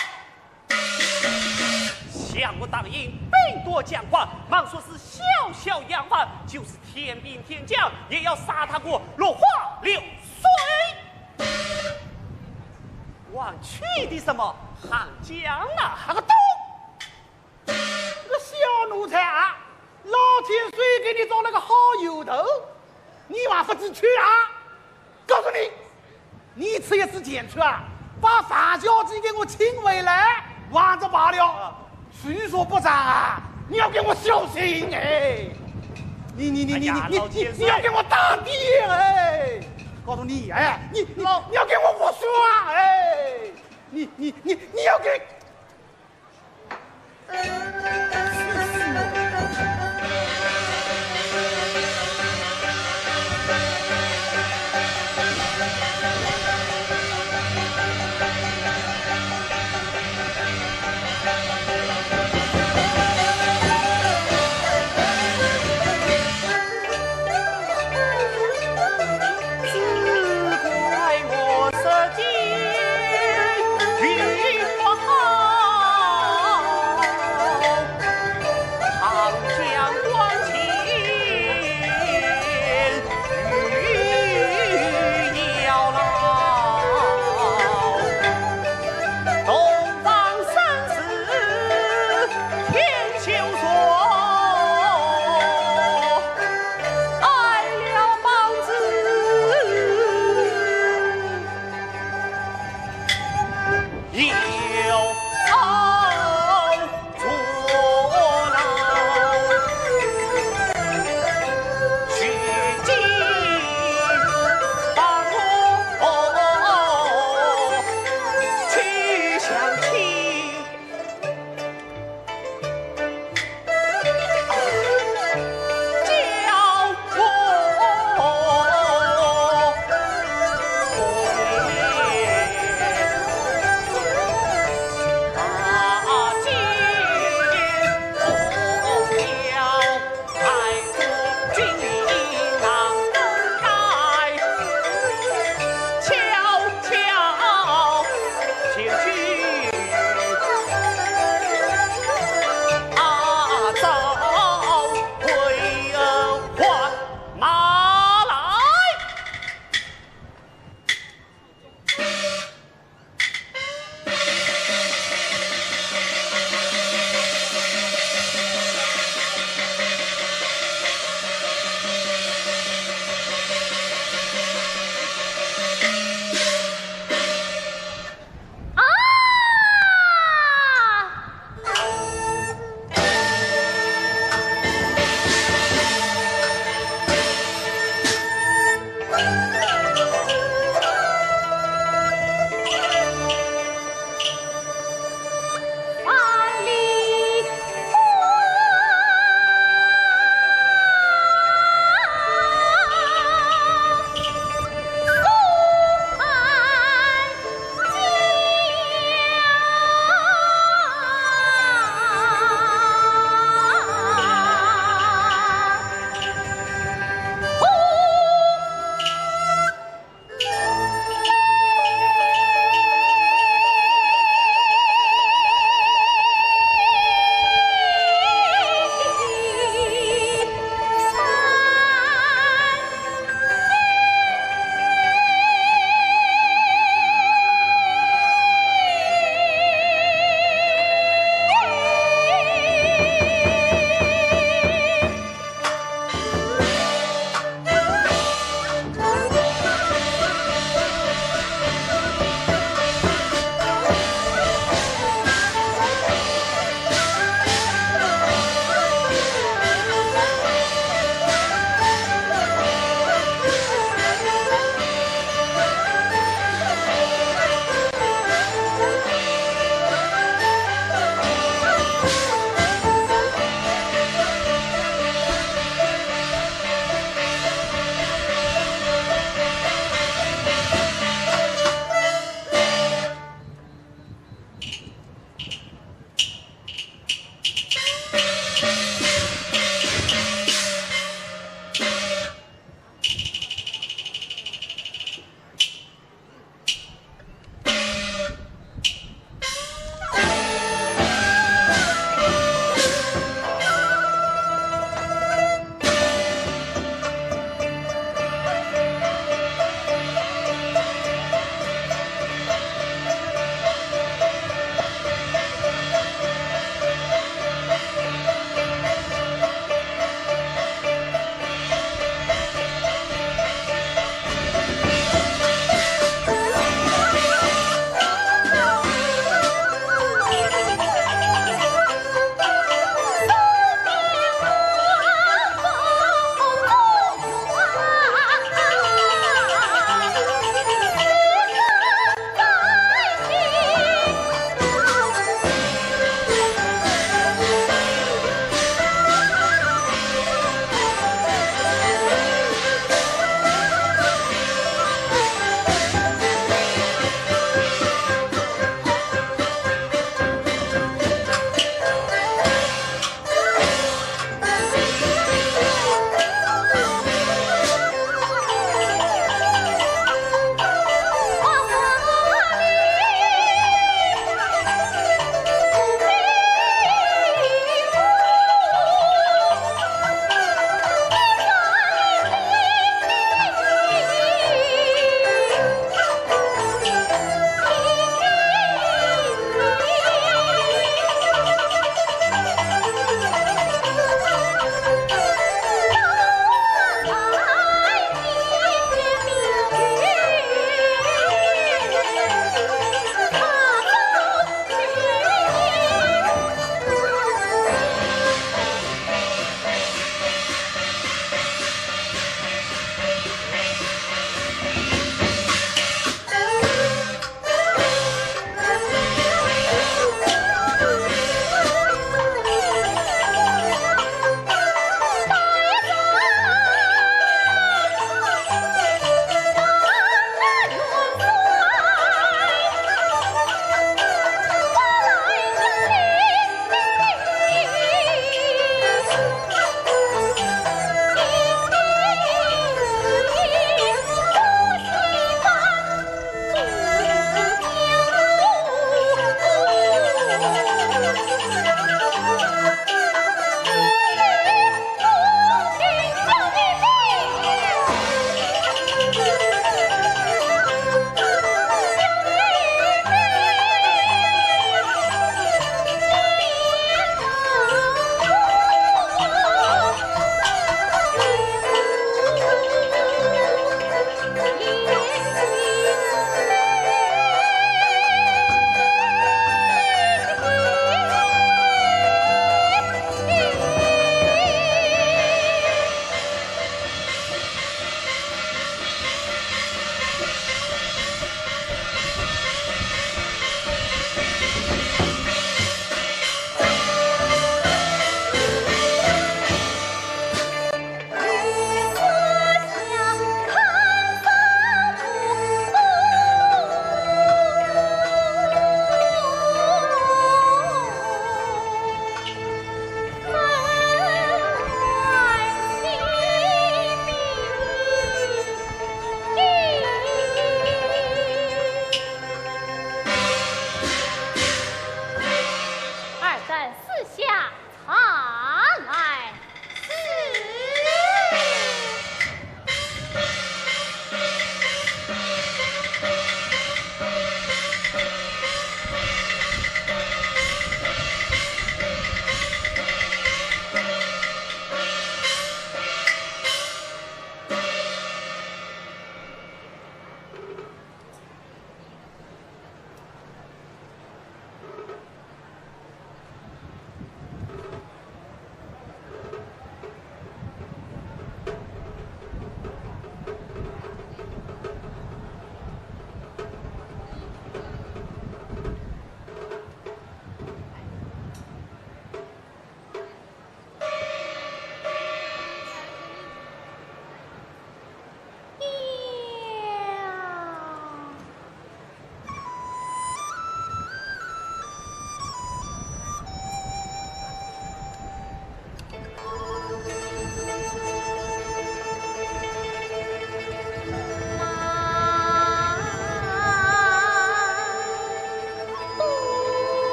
想我当年兵多将广，忙说是小小杨帆，就是天兵天将，也要杀他个落花流水。枉去的什么？函江啊！那个懂！ 这个小奴才啊，老千岁给你找了个好由头，你还不知趣啊！告诉你，你出一次钱去啊，把樊小姐给我请回来，还则罢了，啊，水说不涨啊，你要给我小心哎！你你你你哎呀，你你老千岁，你要给我打的哎！告诉你哎，你你老你要给我服输啊哎！你你你你要给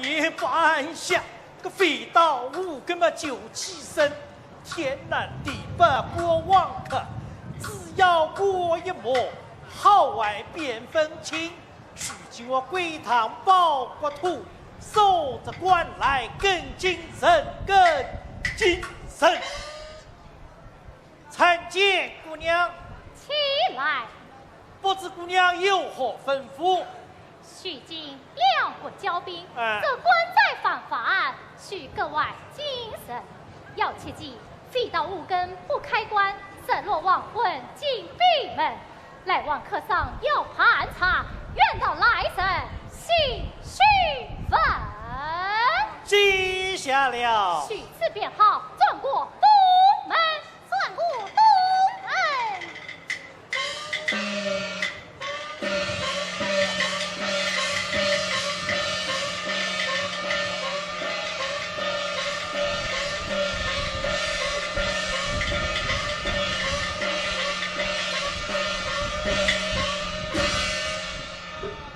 夜半下，个飞刀五更么就起身，天南地北过黄客，只要过一目，好坏便分清。如今我归堂报国土，搜着官来跟进人，跟进人。参见姑娘。起来。不知姑娘有何吩咐？ 如今两国交兵，哎。这官在犯法，需格外谨慎。要切记，飞刀五更不开棺，日落黄昏进闭门。来往客商要盘查，远道来人，细细问。记下了。如此便好，转过东门。 转过东门。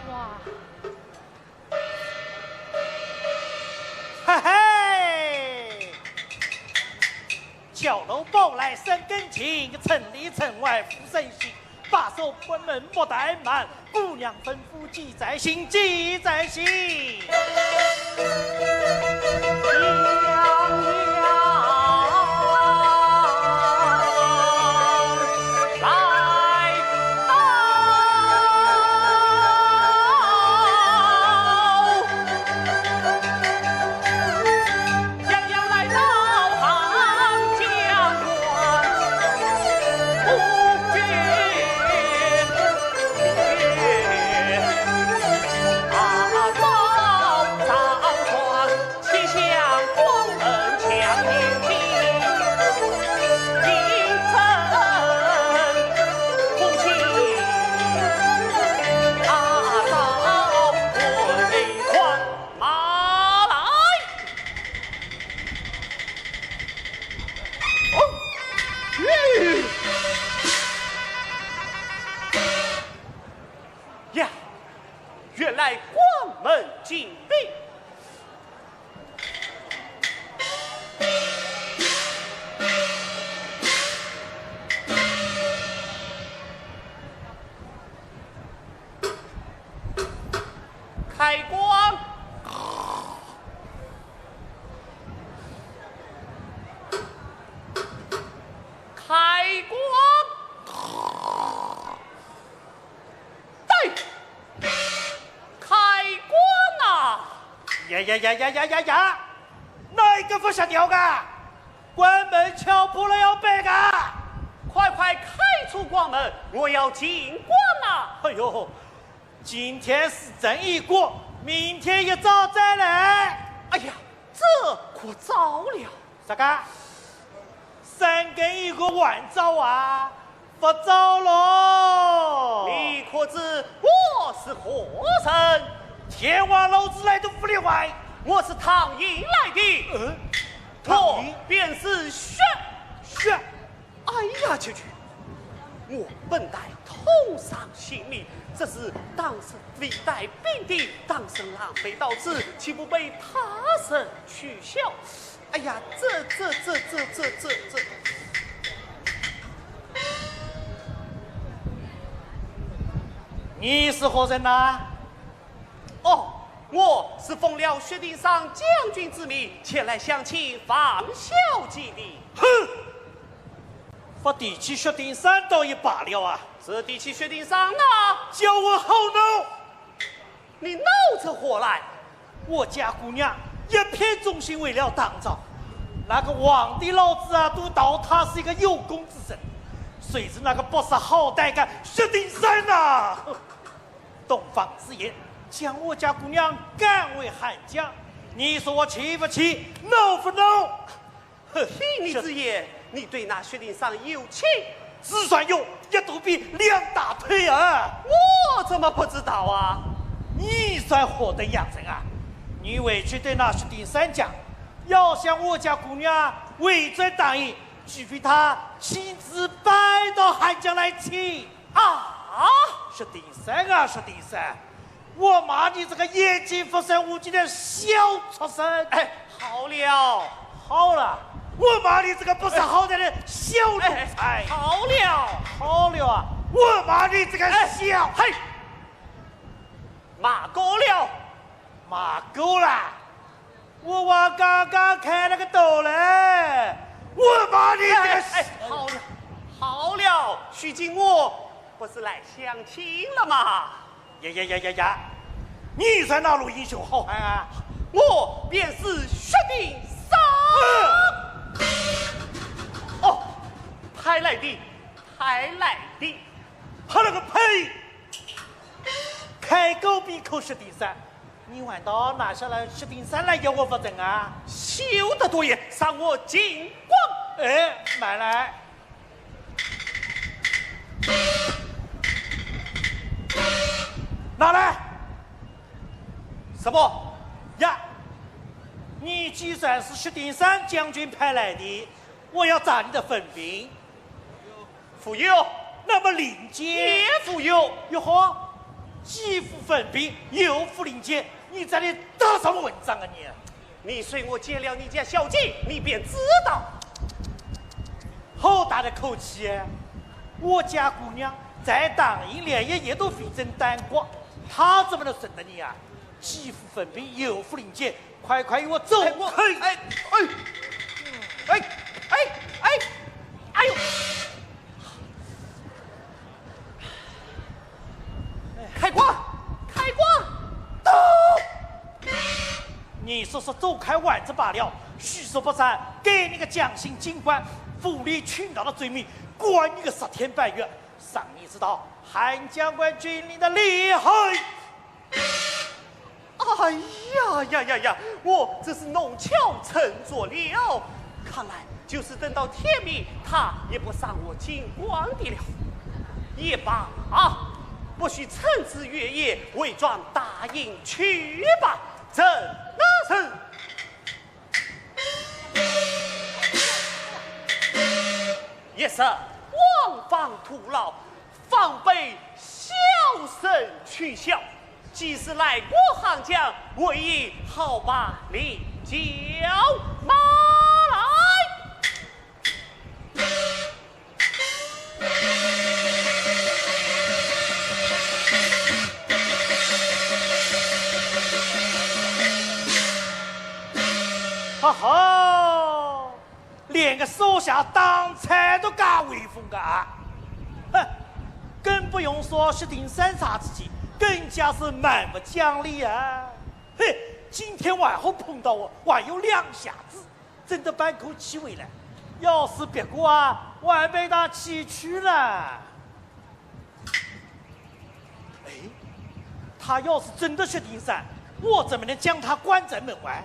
哇！ 嘿嘿，蛟龙宝来三更尽，城里城外无声息，把守关门莫怠慢，姑娘吩咐记在心，记在心。呀，原来关门紧闭。 开棺！开棺！ 对，开棺呐！呀呀呀呀呀呀呀！哪一个不晓得个？关门敲破了要背个！快快开出关门，我要进关呐！哎呦，今天是正一过，明天一早再来。哎呀，这可糟了！ 啥个？三更一过还早啊？不早喽！你可知我是何人？天王老子来都不例外。我是唐寅来的。嗯？我唐寅？便是薛。薛？哎呀，舅舅，我本待同上姓名，只是当时未带兵的，当时狼狈到此，岂不被他人取笑？ 哎呀，这这这这这这这……你是何人呐？哦，我是奉了薛丁山将军之命前来相请方小姐的。哼！不提起薛丁山倒也罢了啊，只提起薛丁山呐，叫我好恼。 你恼出何来？我家姑娘一片忠心为了唐朝，那个皇帝老子啊，都道她是一个有功之臣，谁知那个不识好歹个薛丁山呐，东方之眼，将我家姑娘赶回汉江，你说我气不气，恼不恼？ 哼，听你之言，你对那薛丁山有情？自然有，一肚皮两大腿啊！我怎么不知道啊？你算何等洋人啊？你回去对那薛丁山讲，要想我家姑娘回转唐寅，除非她亲自搬到汉江来请。啊？薛丁山啊，薛丁山，我骂你这个眼睛不识五官的小畜生！哎，好了，好了，我骂你这个不识好歹的小奴才！哎，好了，好了啊！我骂你这个小……哎，嘿，骂够了，骂够了！我话刚刚开了个头嘞，我骂你这个……哎，哎，好了，好了，徐景武，不是来相亲了吗？ 呀呀呀呀呀！你算哪路英雄好汉啊？我便是薛丁山。哦，派来的，派来的。好了个呸！开狗屁口薛丁山，你还拿下来薛丁山来要我不成啊？休得多言，赏我金光。哎，慢来。 拿来。什么？呀，你既然是薛丁山将军派来的，我要查你的本兵。无有。那么令箭？也无有。哟呵，既无本兵，又无令箭，你在这打什么文章啊你？ 你随我见了你家小姐，你便知道。好大的口气哎！我家姑娘在大营里也也都非正当过，她怎么能认得你啊？既无本兵，又无令箭，快快与我走开！哎，我……哎，哎，哎，哎，哎，哎呦！ 开挂，开挂！你说说走开玩着罢了，许说不斩，给你个将心金冠，无理取闹的罪名，关你个十天半月，让你知道韩将军军令的厉害！ 哎呀呀呀呀！我真是弄巧成拙了。看来就是等到天明，他也不赏我金光的了。也罢，不许趁此月夜，伪装答应去吧。真的是……一日望房徒劳， 方被小生取笑。既是来过行将，为爷好把令箭拿来。哈哈！ 连个手下当差都敢威风个啊！哼，更不用说薛丁山啥子去，更加是蛮不讲理啊！嘿，今天还好碰到我，还有两下子，真的半口气回来。要是别个啊，我还被他气去了。 哎，他要是真的薛丁山，我怎么能将他关在门外？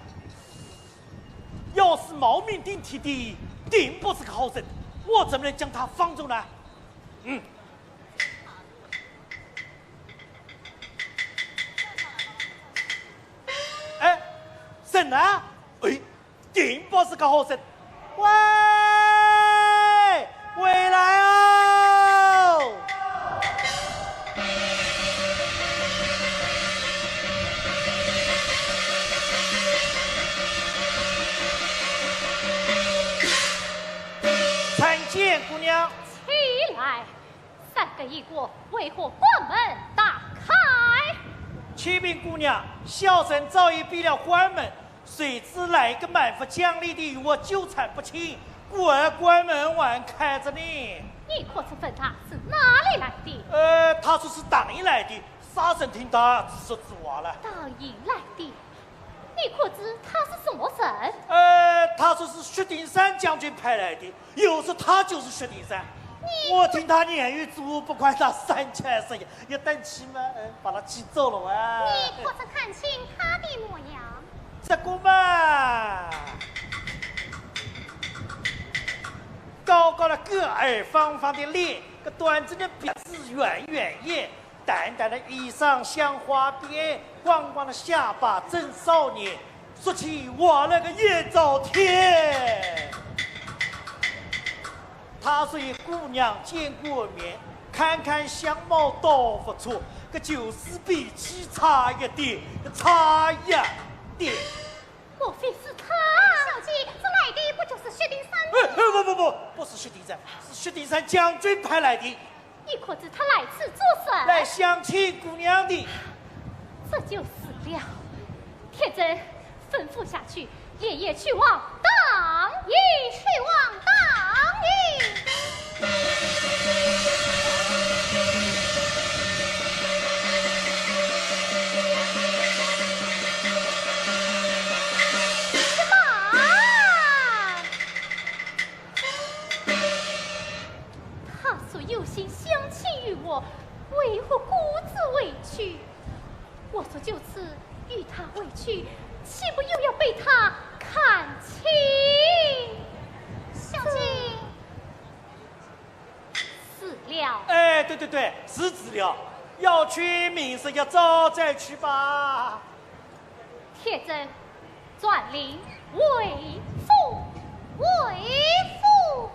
要是冒名顶替的，定不是个好人，我怎么能将他放走呢？嗯。哎，人呢？哎， 定不是个好人。喂，回来哦！参见姑娘。起来。 三更已过，为何关门大开？启禀姑娘，小生早已闭了关门，谁知来个蛮不讲理的与我纠缠不清，故而关门还开着呢。你可曾问他是哪里来的？呃，他说是大营来的，啥人听他自说自话了？大营来的，你可知他是什么人？呃，他说是薛丁山将军派来的， 又是他，就是薛丁山。你……我听他言语之无不，管他三七二十一，一等气嘛，嗯，把他气走了哇。你可曾看清他的模样？这个嘛，高高的个儿，方方的脸，个端正的鼻子，圆圆眼， 淡淡的衣裳像花边，光光的下巴真少年，说起话来个眼照天。他说与姑娘见过面，看看相貌倒不错，就是比鸡差一点，差一点。莫非是他？小姐，这来的不就是薛丁山吗？哎，哎，不，不，不，不是薛丁山，是薛丁山将军派来的。你可知他来此做甚？来相请姑娘的。这就是了。铁证，吩咐下去，连夜去往当营。去往当营。慢！他说有心相请于我，为何故自回去？ 我说就此与他回去，岂不又要被他看清？小姐。是了。哎，对对对，是子了。要去明日一早再去吧。铁证，传令回府。回府。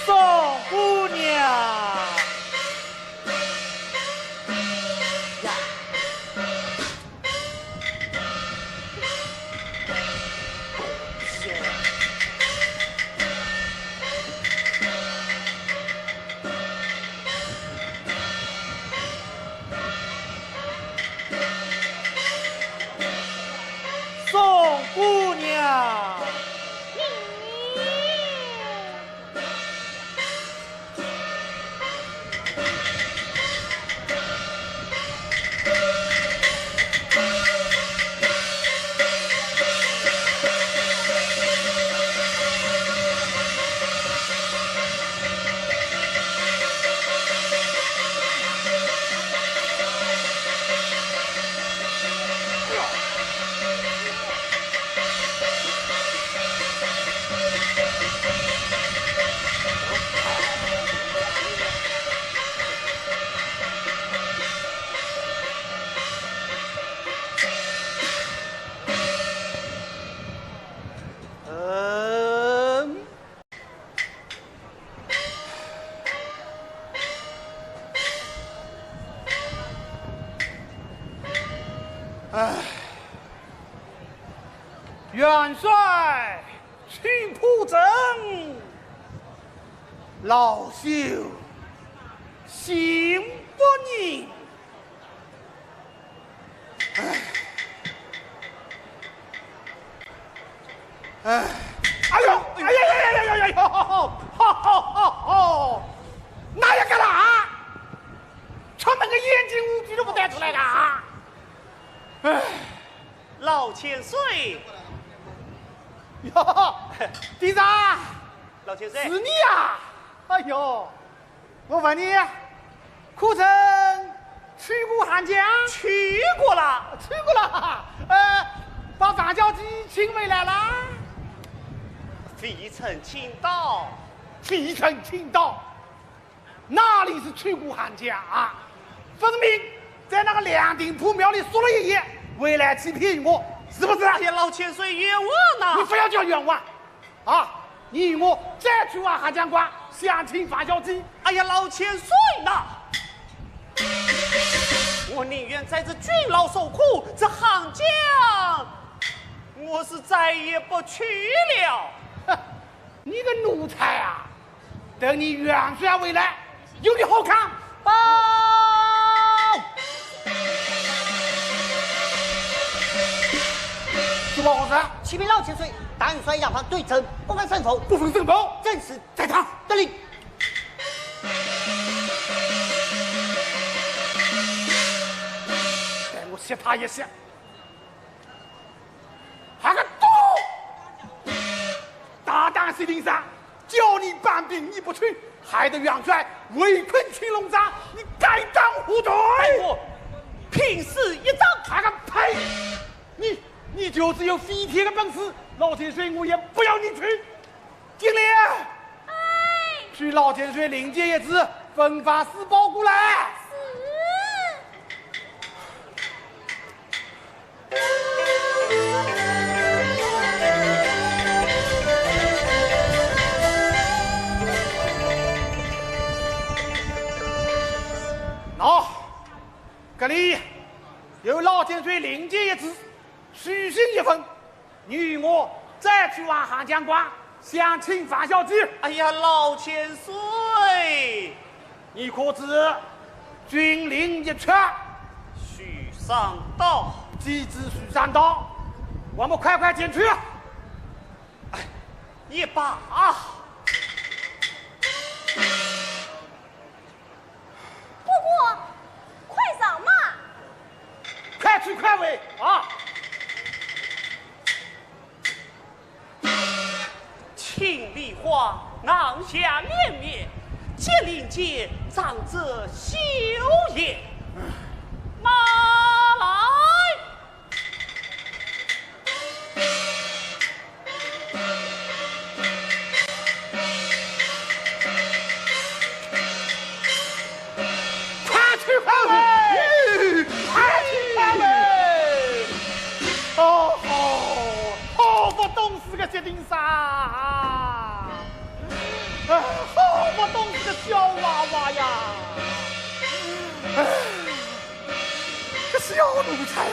送姑娘。呀。 送姑娘。 嗯。 唉，元帅屈普正，老朽心不宁。 哎，哎呦，哎呀呀呀呀呀呀！哈哈哈哈！哪一个啦？出门个眼睛乌鸡都不带出来的啊！哎，老千岁。哟，队长，老千岁。是你呀？哎呦， 我问你，可曾去过汉江？去过了。去过了，呃，把樊校尉请回来了。未曾请到。未曾请到？哪里是去过汉江啊？分明在那个梁定府庙里宿了一夜，回来欺骗我，是不是？哎呀，老千岁冤枉呐！你不要叫冤枉， 啊，你与我再去往汉江关，相请樊校尉。哎呀，老千岁呐，我宁愿在这监牢受苦，这汉江，我是再也不去了。哼，你个奴才啊！等你元帅回来， 有你好看。报！是报何事？启禀老千岁，大元帅杨帆对朕不分胜负。不分胜负？正是。在堂。得令。待我歇他一歇。 还敢动！大胆薛丁山，叫你搬兵你不去，害得元帅围困青龙山，你该当何罪？待我拼死一战！还敢呸！你，你就是有飞天的本事，老千岁我也不要你去。金莲，哎。去老千岁令箭一支，分发四宝过来。是。喏，这里有老千岁令箭一支，书信一封，你与我再去往杭江关，相请方小姐。哎呀，老千岁，你可知军令一出，许商到，既知许商到，我们快快前去。哎，也罢。不过，快上马。快去快回啊！青梅花，岸下绵绵，结林间，长者休言。马来！快去快回！快去快回！哦吼，好不懂事个薛丁山啊！哎，好不懂事个小娃娃呀！哎，这小奴才呀！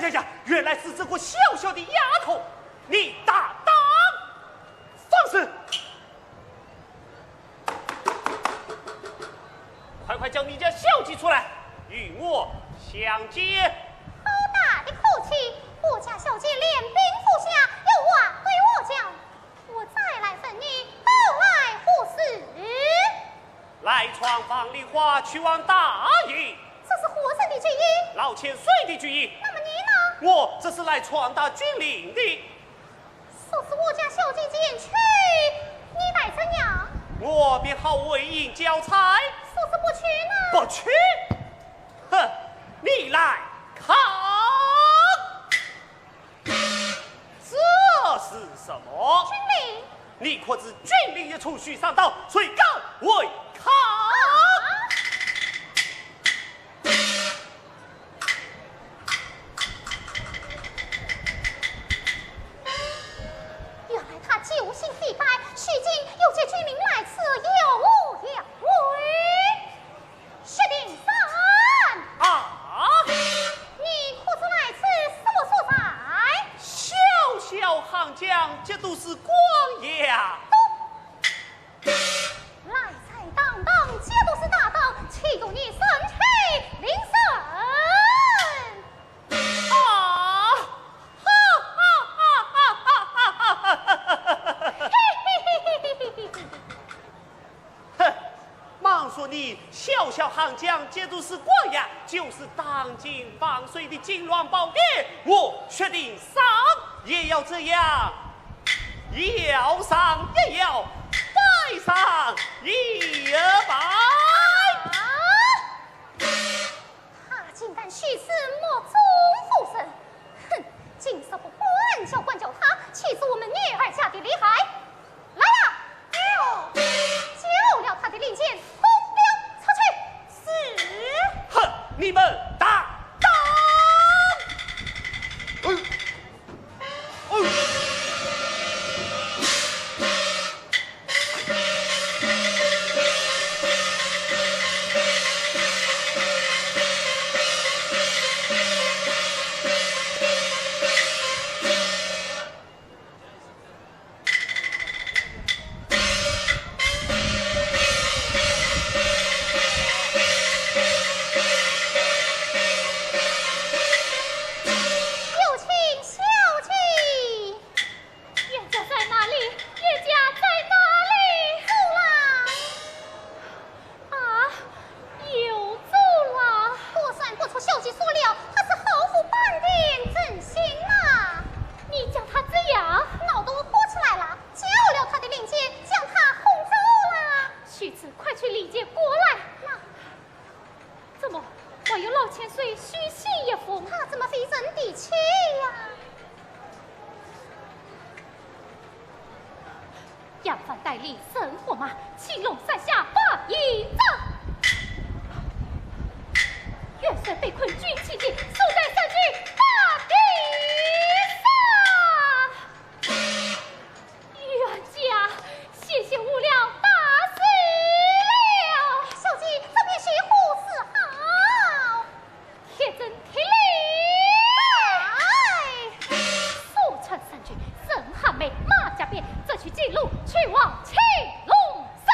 呀呀，原来是这个小小的丫头，你大胆放肆！快快叫你家小姐出来，与我相见。好大的口气！我家小姐练兵不下，有话对我讲，我再来问你，都来何事？来闯房里花，去往大营。这是何人的主意？老千岁的主意。那么你呢？我这是来闯大军令的。说是我家小姐前去，你待怎样？我便好回营交差。说是不去呢？不去？哼，你来看。这是什么？军令。你可知军令一出，许三刀，谁敢违抗？原来他旧信必改，如今又借军令来此，有何为？薛丁山！啊！你可知来此是我所在？小小行将，节度使广呀。来在当当，节度使大当，岂容你身欺凌人？啊！哈哈哈哈哈哈哈哈哈哈！嘿嘿嘿嘿嘿嘿嘿！哼， 忙说你小小行将，节度使广呀，就是当今万岁的金銮宝殿，我薛丁山也要这样摇上一摇，摆上一摆。啊！他竟敢徇私目中无人！哼，今日不管教管教他，岂是我们女儿家的厉害？ 来呀，给我！交了他的令箭，通标出去。是。哼，你们打！打！哎，哎。有请小姐。冤家在哪里？冤家在哪里？出来。 啊，有主啦！果然不出小姐所料，他是毫无半点真心呐。你将他怎样？闹得我火起来了，交了他的令箭，将他轰走了。须知快取令箭过来。那……怎么，还有老千岁书信一封？他怎么非人的去呀？ 杨帆带领人火马，青龙山下把营扎。元帅被困军旗地，速带三军把敌杀。冤家，险些误了大事了。小姐，这便是何时好？ 铁证铁力。速传三军，任汉梅、马加鞭，这去金路，去往青龙山。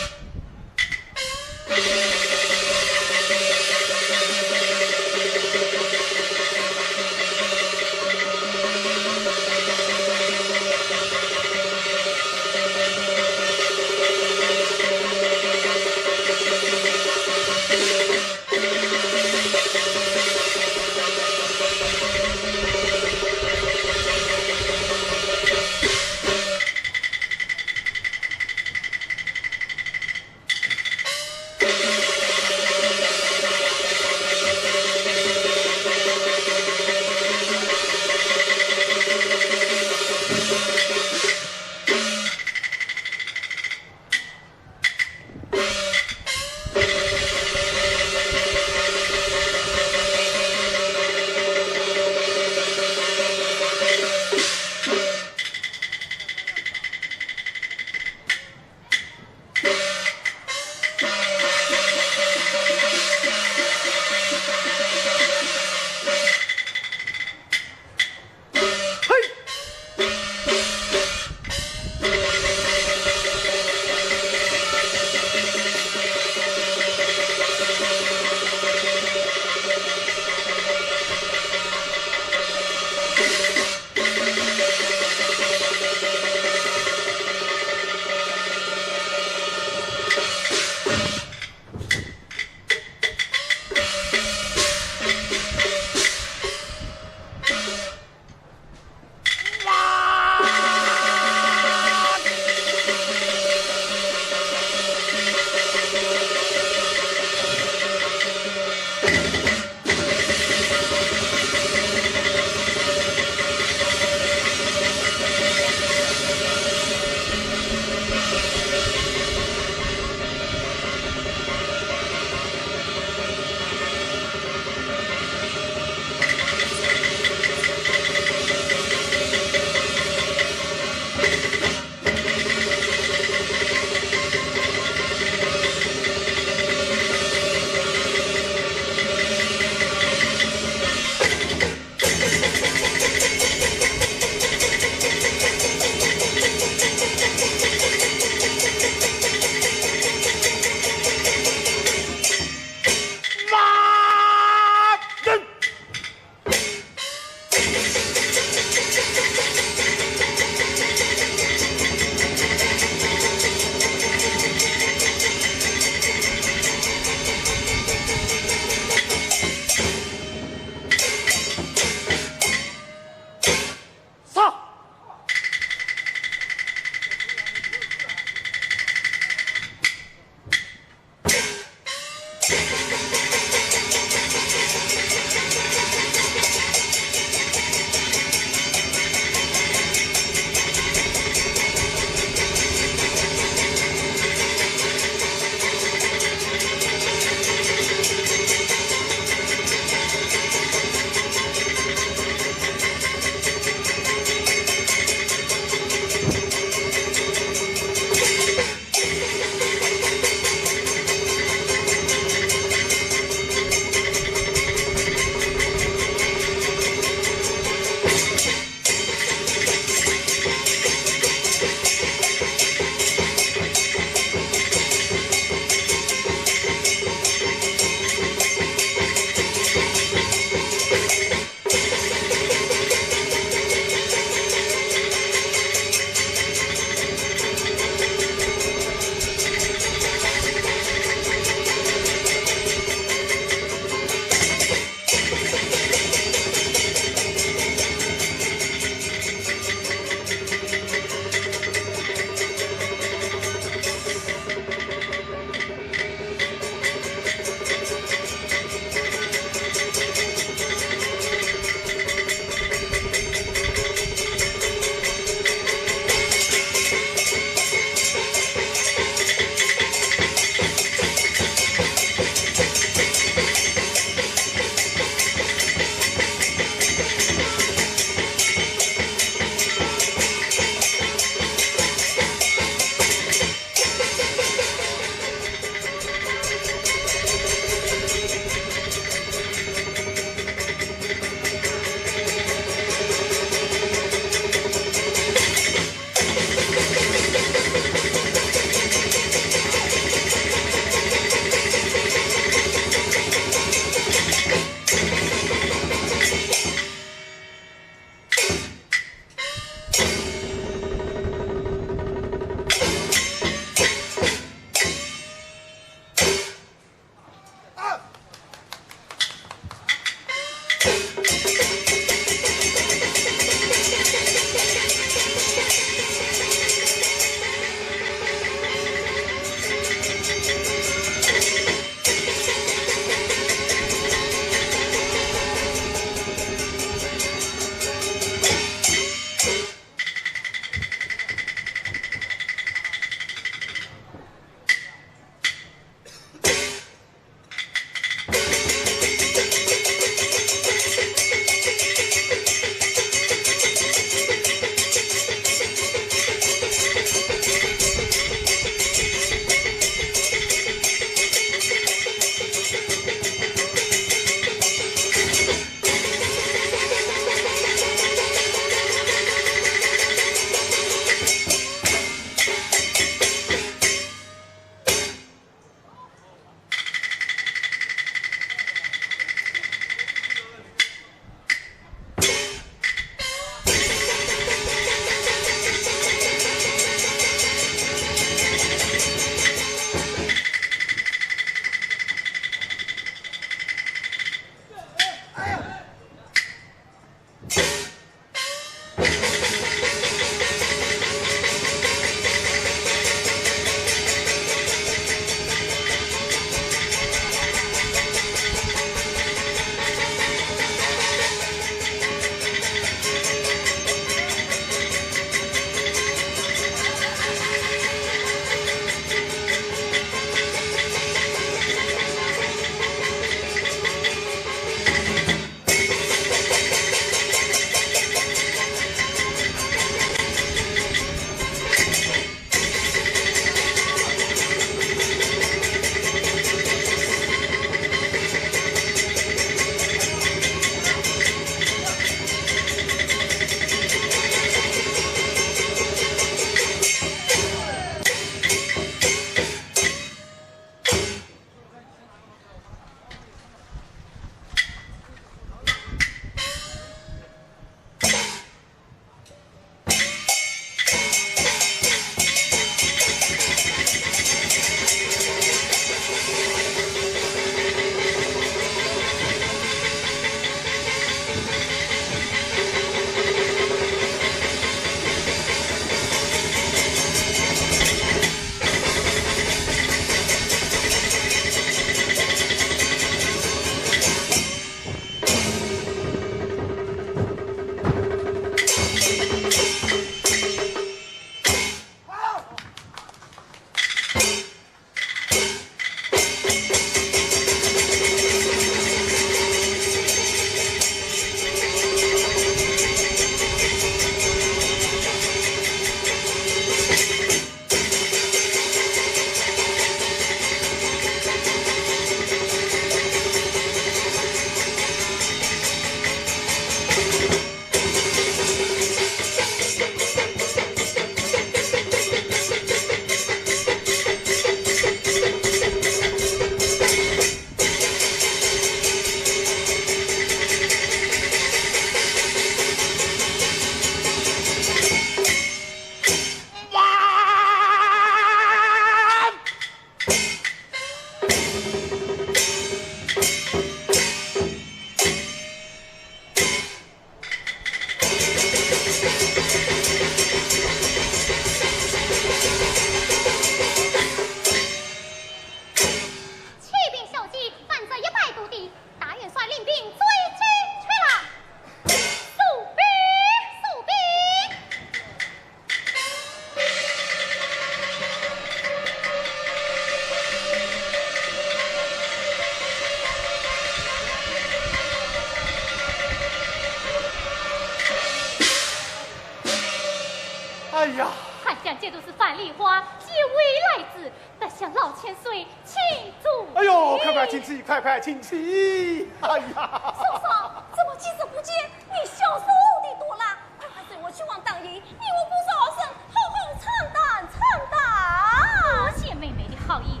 哎呀，韩江节度使樊梨花结为来迟，特向老千岁请罪。哎呦，快快请起，快快请起！哎呀，嫂嫂，怎么几日不见，你消瘦的多啦？快快随我去往当营，你我不说好声，好好长谈长谈。多谢妹妹的好意，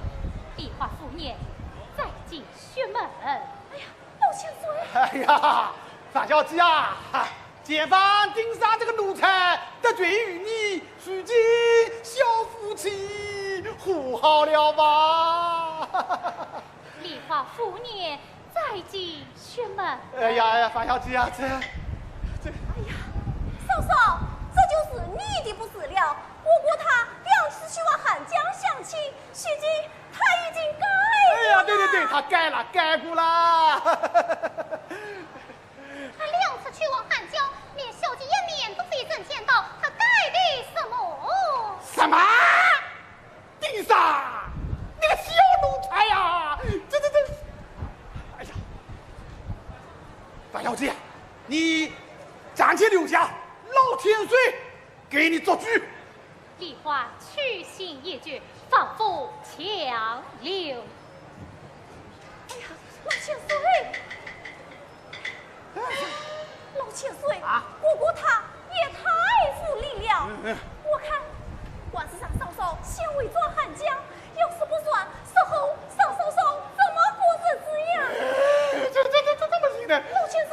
梨花夫人，再进学门。哎呀，老千岁。哎呀，樊小姐啊，前番丁三这个奴才得罪于你，如今小夫妻和好了吧？梨花夫人，再进学门。哎呀呀，樊小姐啊，这，这，哎呀，嫂嫂，这就是你的不是了。我和他两次去往寒江相亲，如今他已经改了。哎呀，对对对，他改了，改过了。他两次去往寒江，连小姐一面都未曾见到，他改的什么？什么？丁三，你个小奴才呀！这这这，哎呀，樊小姐，你暂且留下，老千岁给你作主。梨花去心已决，放夫强留。哎呀，老千岁！ 老千岁，啊？哥哥他也太无礼了。嗯嗯。我看，还是让嫂嫂先回转寒江，要是不转，日后让嫂嫂怎么过日子呀？这这这这怎么行呢？老千岁，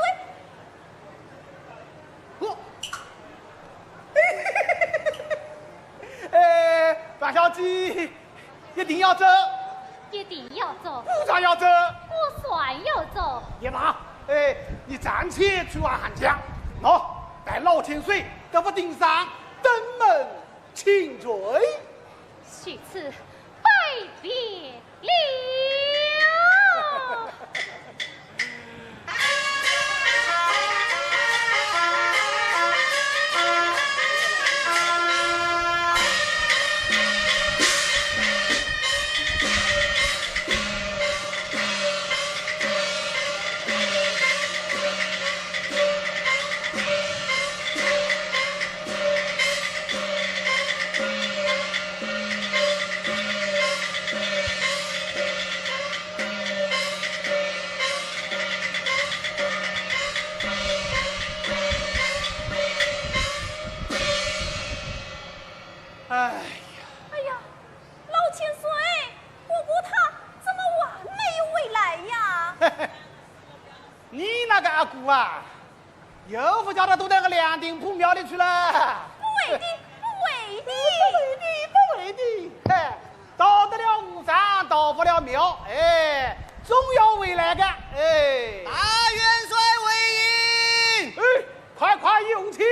我，哎，樊小姐， 一定要走？一定要走。果然要走？果然要走。也罢，哎，你暂且去往寒江，喏，待老千岁到府顶上登门请罪。如此，拜别了。 哎呀，哎呀，老千岁，哥哥他怎么还没有回来呀？你那个阿哥啊， 又不晓得躲到个梁定府庙里去了。不会的，不会的。不会的，不会的。嘿，到得了和尚，到不了庙，哎，总要回来的，哎。大元帅回营。哎，快快有请。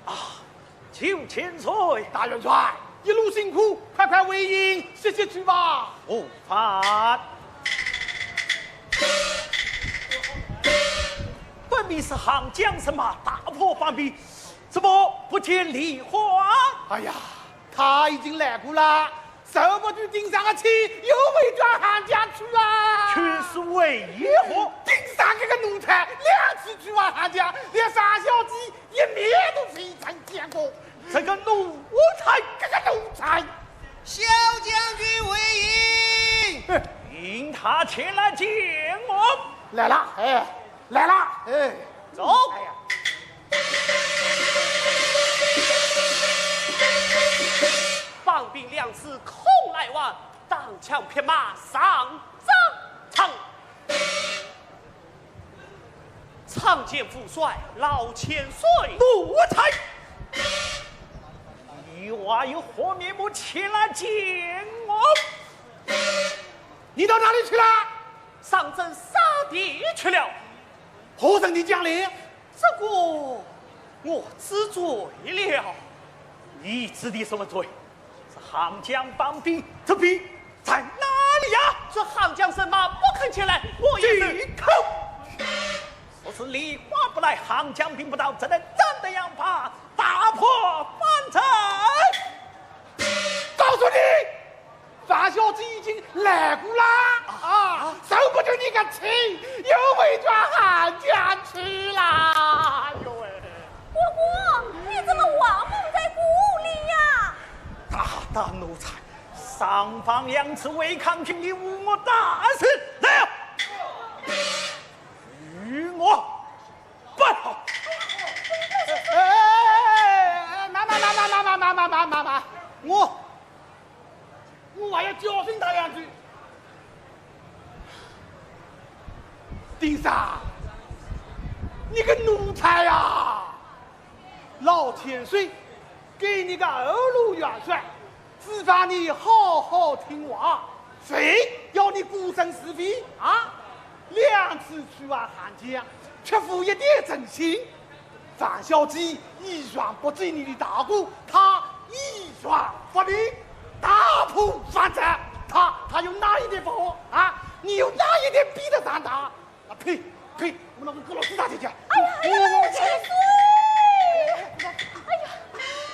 啊， 求千岁。大元帅，一路辛苦，快快回营歇息去吧。何烦。分明是寒江神马大破番兵，怎么不见梨花？哎呀，他已经来过了。 受不住丁三的气，又回转寒江去啊！却是为何？丁三这个奴才，两次去往寒江，连三小姐一面都未曾见过。这个奴才，这个奴才！小将军回营。哼，引他前来见我。来了，哎，来了，哎。走。哎呀。 番兵两次空来往，单枪匹马上战场。参见父帅老千岁。奴才！你还有何面目前来见我？你到哪里去了？上阵杀敌去了。何人的将领？ 这个我知罪了。你知的什么罪？是寒江番兵，这兵在哪里呀？这寒江神马不肯前来，我也是。住口！若是梨花不来，寒江兵不到，怎能斩得杨八，大破番贼？告诉你， 樊小姐已经来过啦！啊，受不住你个气，又回此违抗军令，污我大人，来呀！与我办好！哎哎哎哎，慢慢慢慢慢慢慢慢慢慢慢，我我还要教训他两句。丁三，你个奴才呀！老千岁给你个二路元帅，只盼你好好听话，谁要你顾生是非啊？两次去往汉江，却无一点诚信。 樊孝基一拳不及你的大哥，他一拳不平，大破樊城，他他有哪一点不好啊？你有哪一点比得上他？啊呸呸！我们老子打起去！哎呀哎呀，老千岁！哎呀，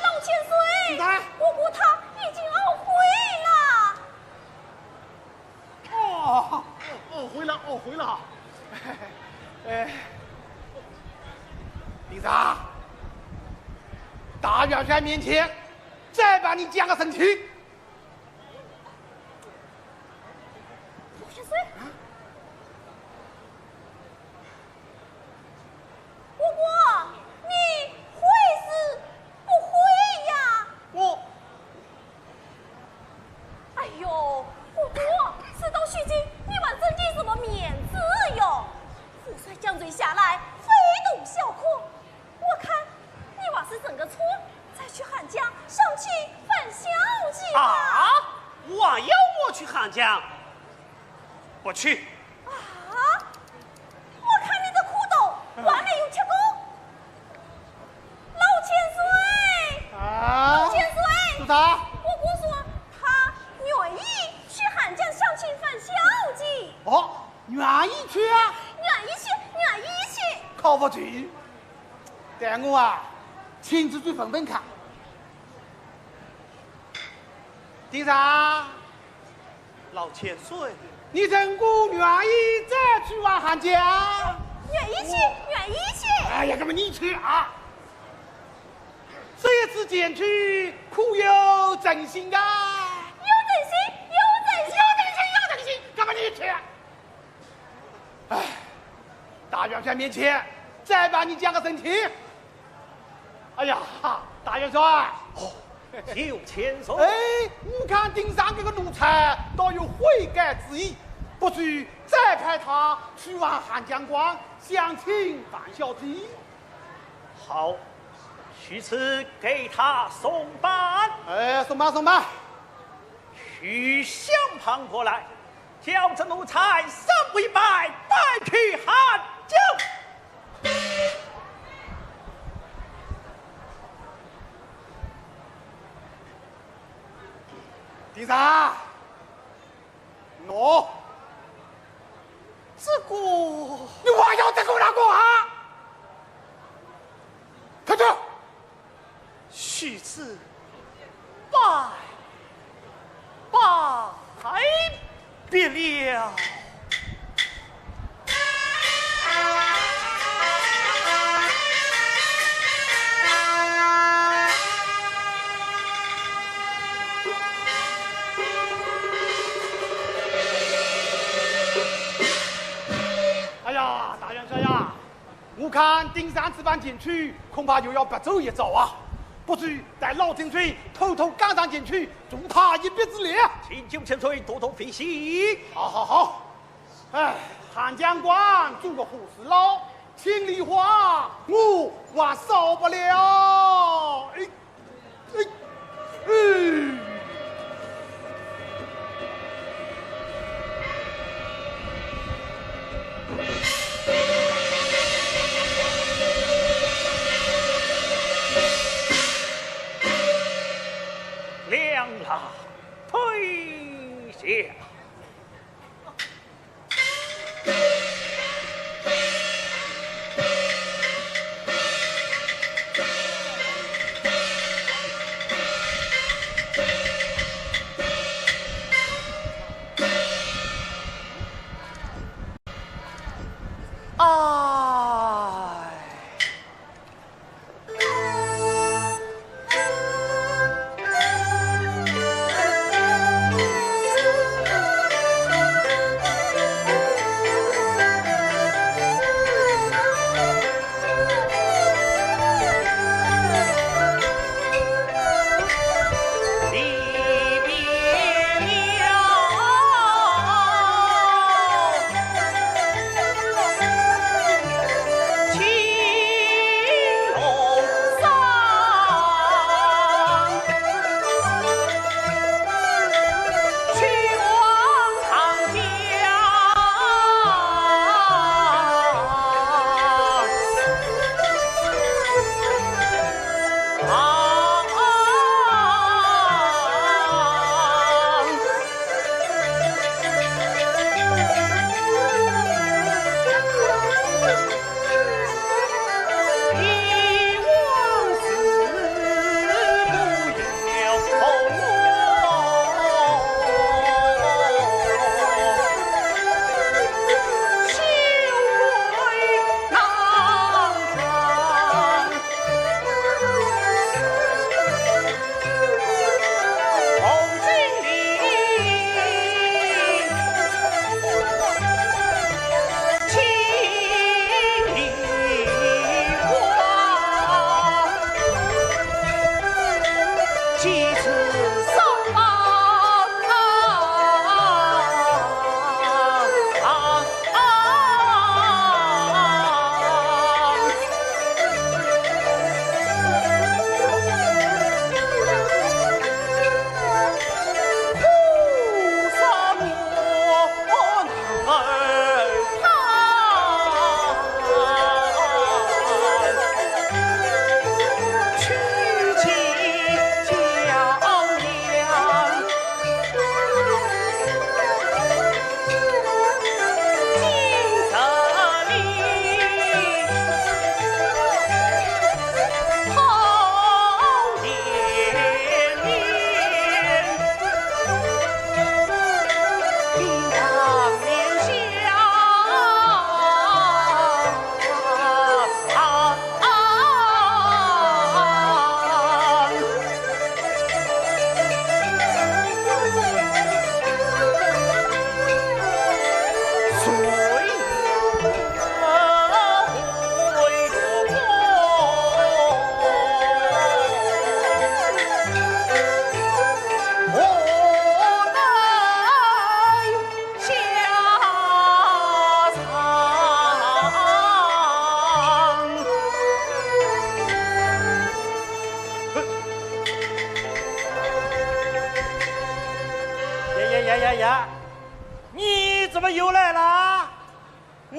老千岁！你打！我哥他已经懊悔了。哦，懊悔了，懊悔了。哎，丁三，大元帅面前，再把你讲个神情。老千岁，我哥，你悔是不悔呀？我哎呦，哥哥，事到如今，你还争个什么面子哟？父帅降罪下来，非同小可。我看你还是认个错，再去汉江相请樊孝基吧。啊？还要我去汉江？不去。 啊！我看你的苦头还没有吃够。老千岁，啊？老千岁，做啥？我哥说他愿意去汉江相请樊孝基。哦，愿意去啊？愿意去，愿意去。靠不住。待我啊，亲自去问问看。 丁三，老千岁，你真个愿意再去往汉江？愿意去，愿意去。哎呀，那么你去啊！这一次前去可有诚信啊？有诚信，有诚信，有诚信，有诚信。那么你去。 哎，大元帅面前，再把你讲个神情。哎呀，大元帅。哦，有千岁。哎，我看丁三这个奴才倒有悔改之意，不如再派他去往汉江关相请樊孝基。好，如此给他送办。哎，送办，送办。 徐襄旁过来，叫这奴才三跪拜，拜去汉江。丁三，喏，这个，你还要这个那个啊？快去！ 许之拜，拜别了。哎呀，大元帅呀， 我看丁三此番前去，恐怕又要白走一遭啊！不如待老千岁偷偷赶上前去，助他一臂之力。请九千岁多多费心。好，好，好。哎，汉江关做个和事佬，千里花我还少不了。哎， 哎，哎。两老退下。 哎。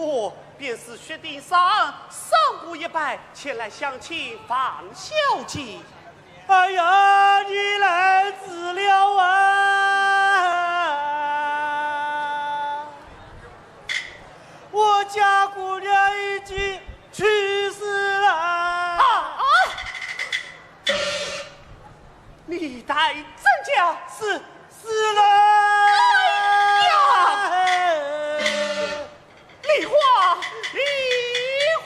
我便是薛丁山，三步一拜前来相请方小姐。哎呀，你来迟了啊！我家姑娘已经去世了。啊，啊！你待怎讲？是，死了。哎呀！梨花，梨花！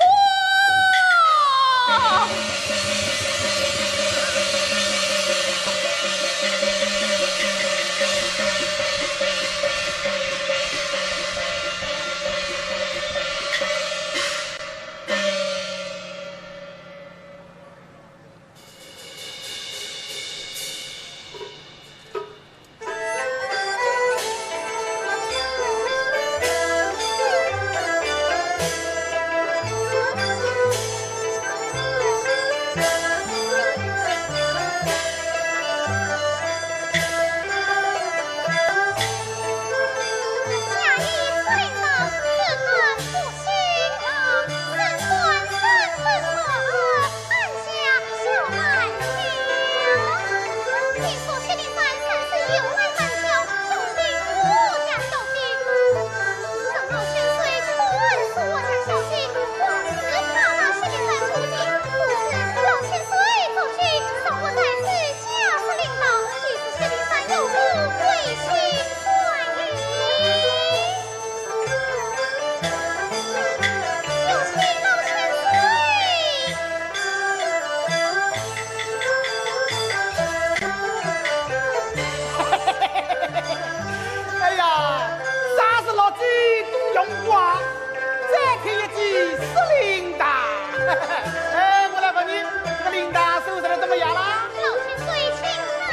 哎呀，啥是老子东阳光，再添一记司令大。哎，我来问你，这个令大收拾得怎么样啦？老千岁请上。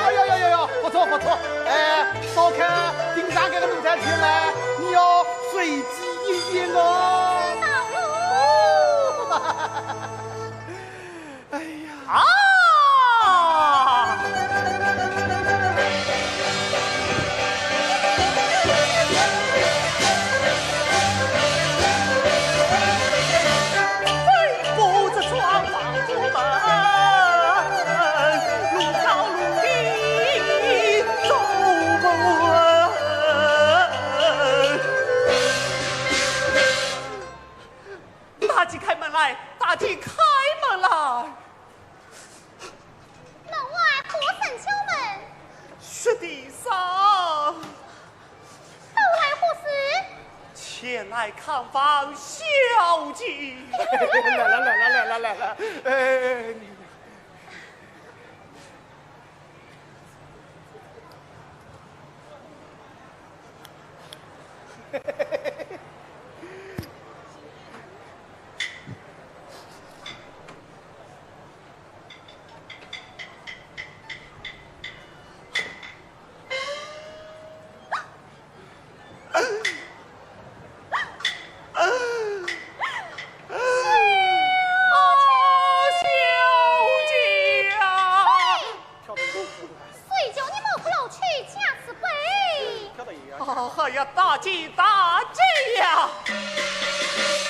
哎呦呦呦呦，不错不错，哎，少看盯上这个奴才去了，你要随机应变哦。知道了。哎呀！啊！大姐开门来，大姐开门来。门外何人敲门？薛丁山。到来何事？前来看望小姐。来了，来了，来了，来了。哎，你谁叫你冒苦老去假慈悲？啊，哎呀，大姐，大姐呀！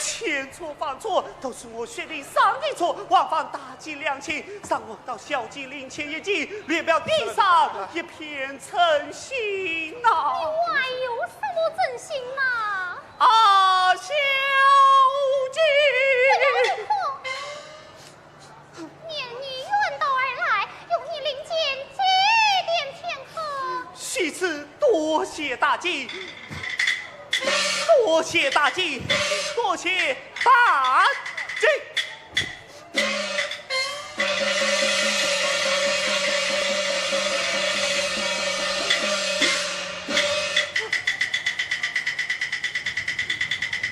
千错万错，都是我薛丁山的错，还望大姐量轻，让我到小姐灵前一见，略表丁山一片真心呐。你还有什么真心呐？啊，小姐！不要离开。 念你远道而来，与你灵前祭奠天后。如此多谢大姐，多谢大姐，多谢大姐。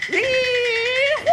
梨花！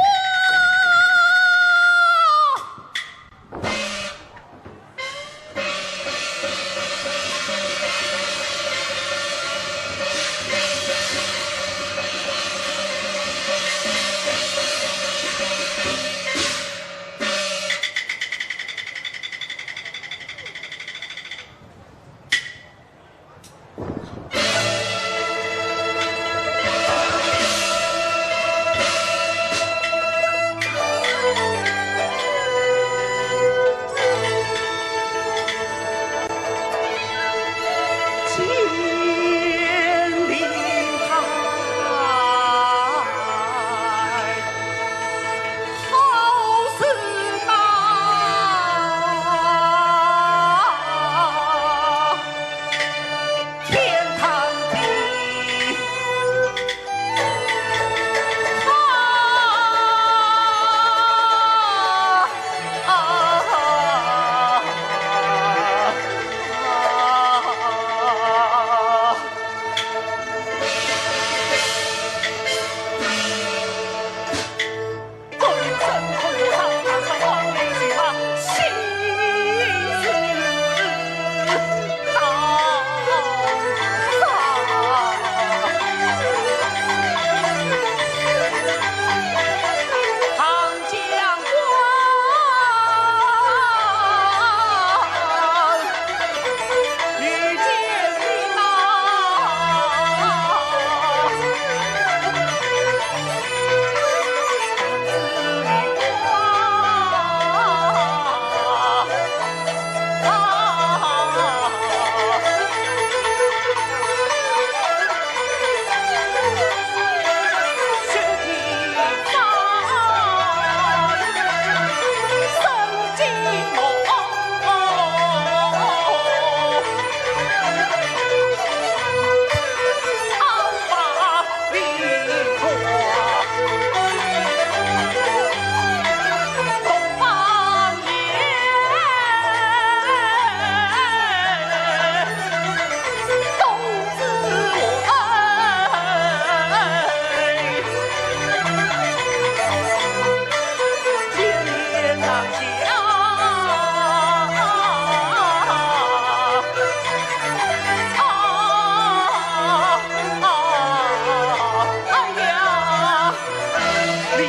只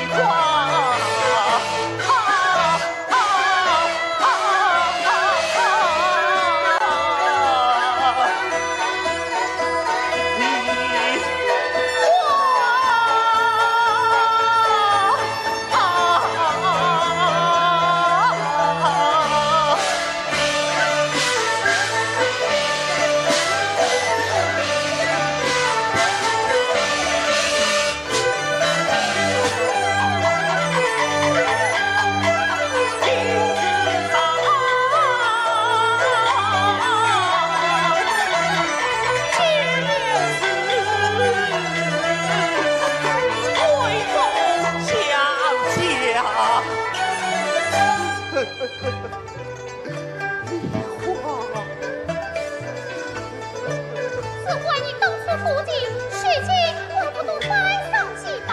怪你当初不听，如今还不懂搬上祭台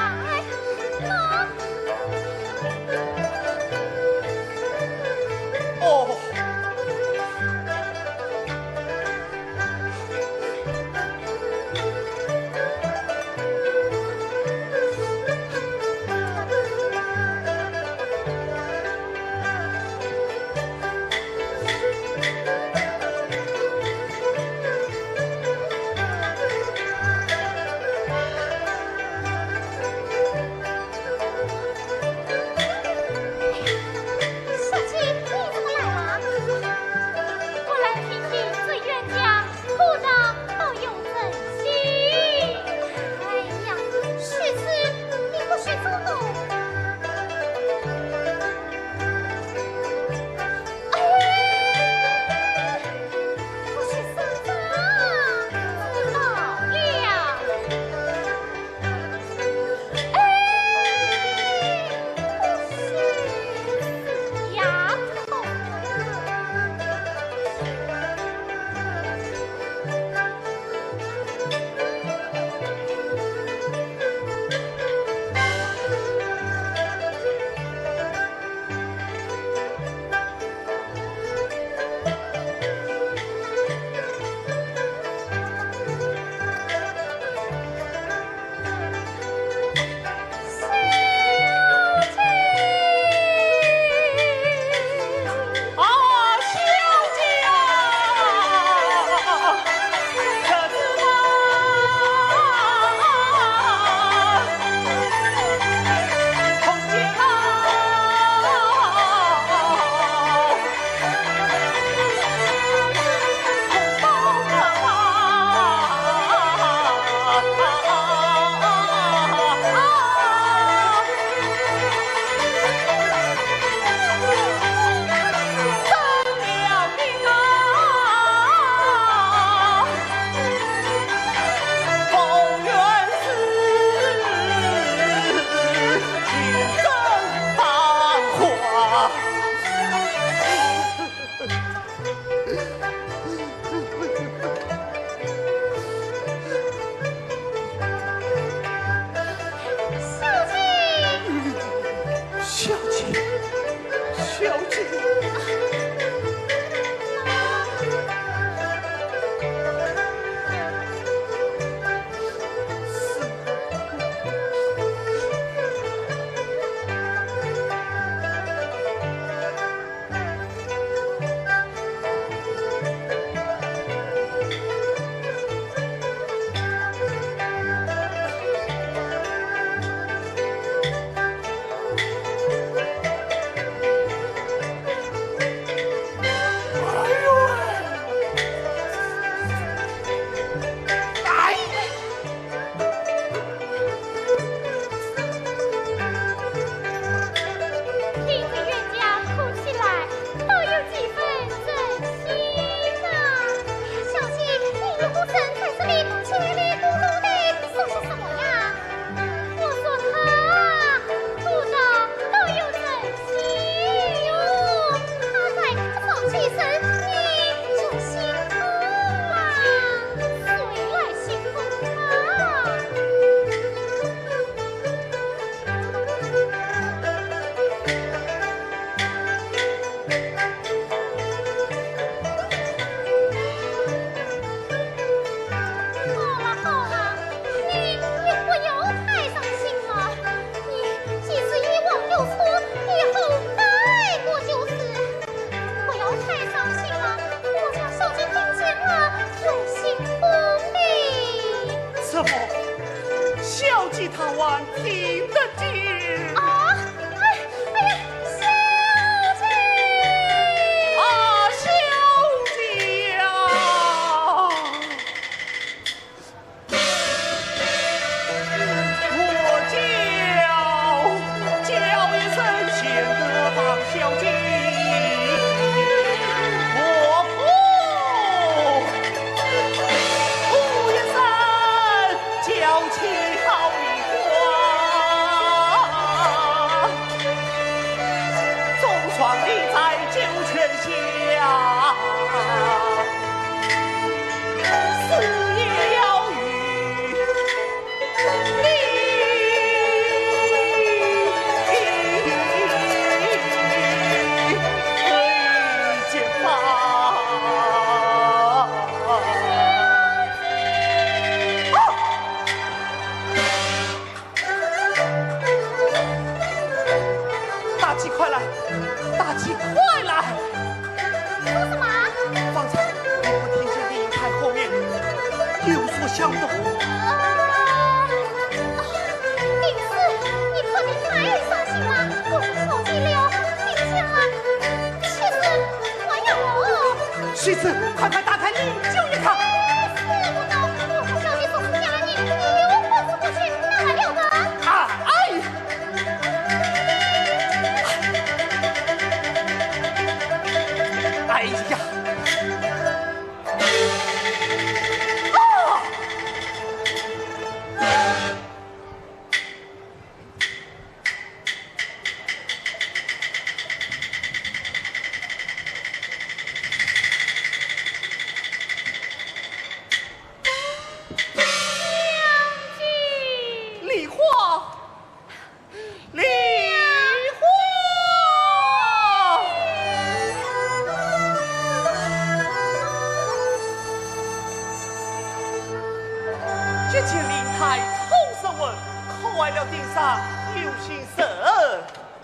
吗？哦。大姐，快来！大姐，快来！说什么？方才你不听见李太后面有所响动？啊，林氏，你肯定太伤心了，我是受气了，你竟然，其实我有……谁知，快快打开，你就一看。死不到，我不晓得说是假的，你又不是不去，哪来了个？啊，哎！ 哎呀！啊！李华！ 李华！这件李太后手纹，可坏了，顶上有心事。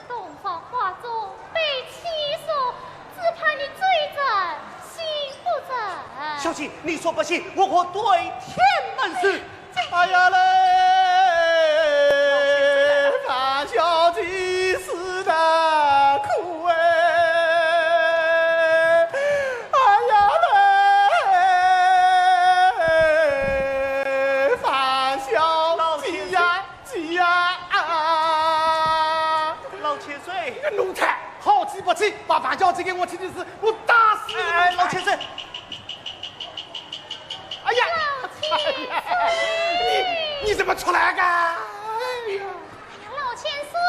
东方花烛被妻所，只怕你罪证心不真。小姐，你说不信，我可对天盟誓。 哎呀嘞，樊小姐死得苦哎！哎呀嘞，樊小姐呀，姐呀啊！老千岁，奴才，好气不气，把樊小姐给我气的是，我打死你！哎，老千岁， 哎呀！老千岁！你，你怎么出来的？哎呀！老千岁，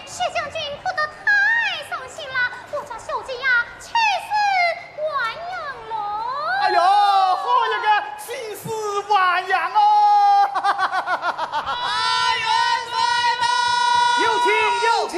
薛将军哭得太伤心了，我家小姐呀，气死亡了。哎呦，好一个气死亡呀哦！哎，元帅到！有请，有请！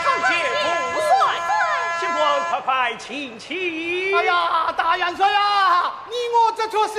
参见父帅，新官快快请起。哎呀，大元帅呀，你我这出戏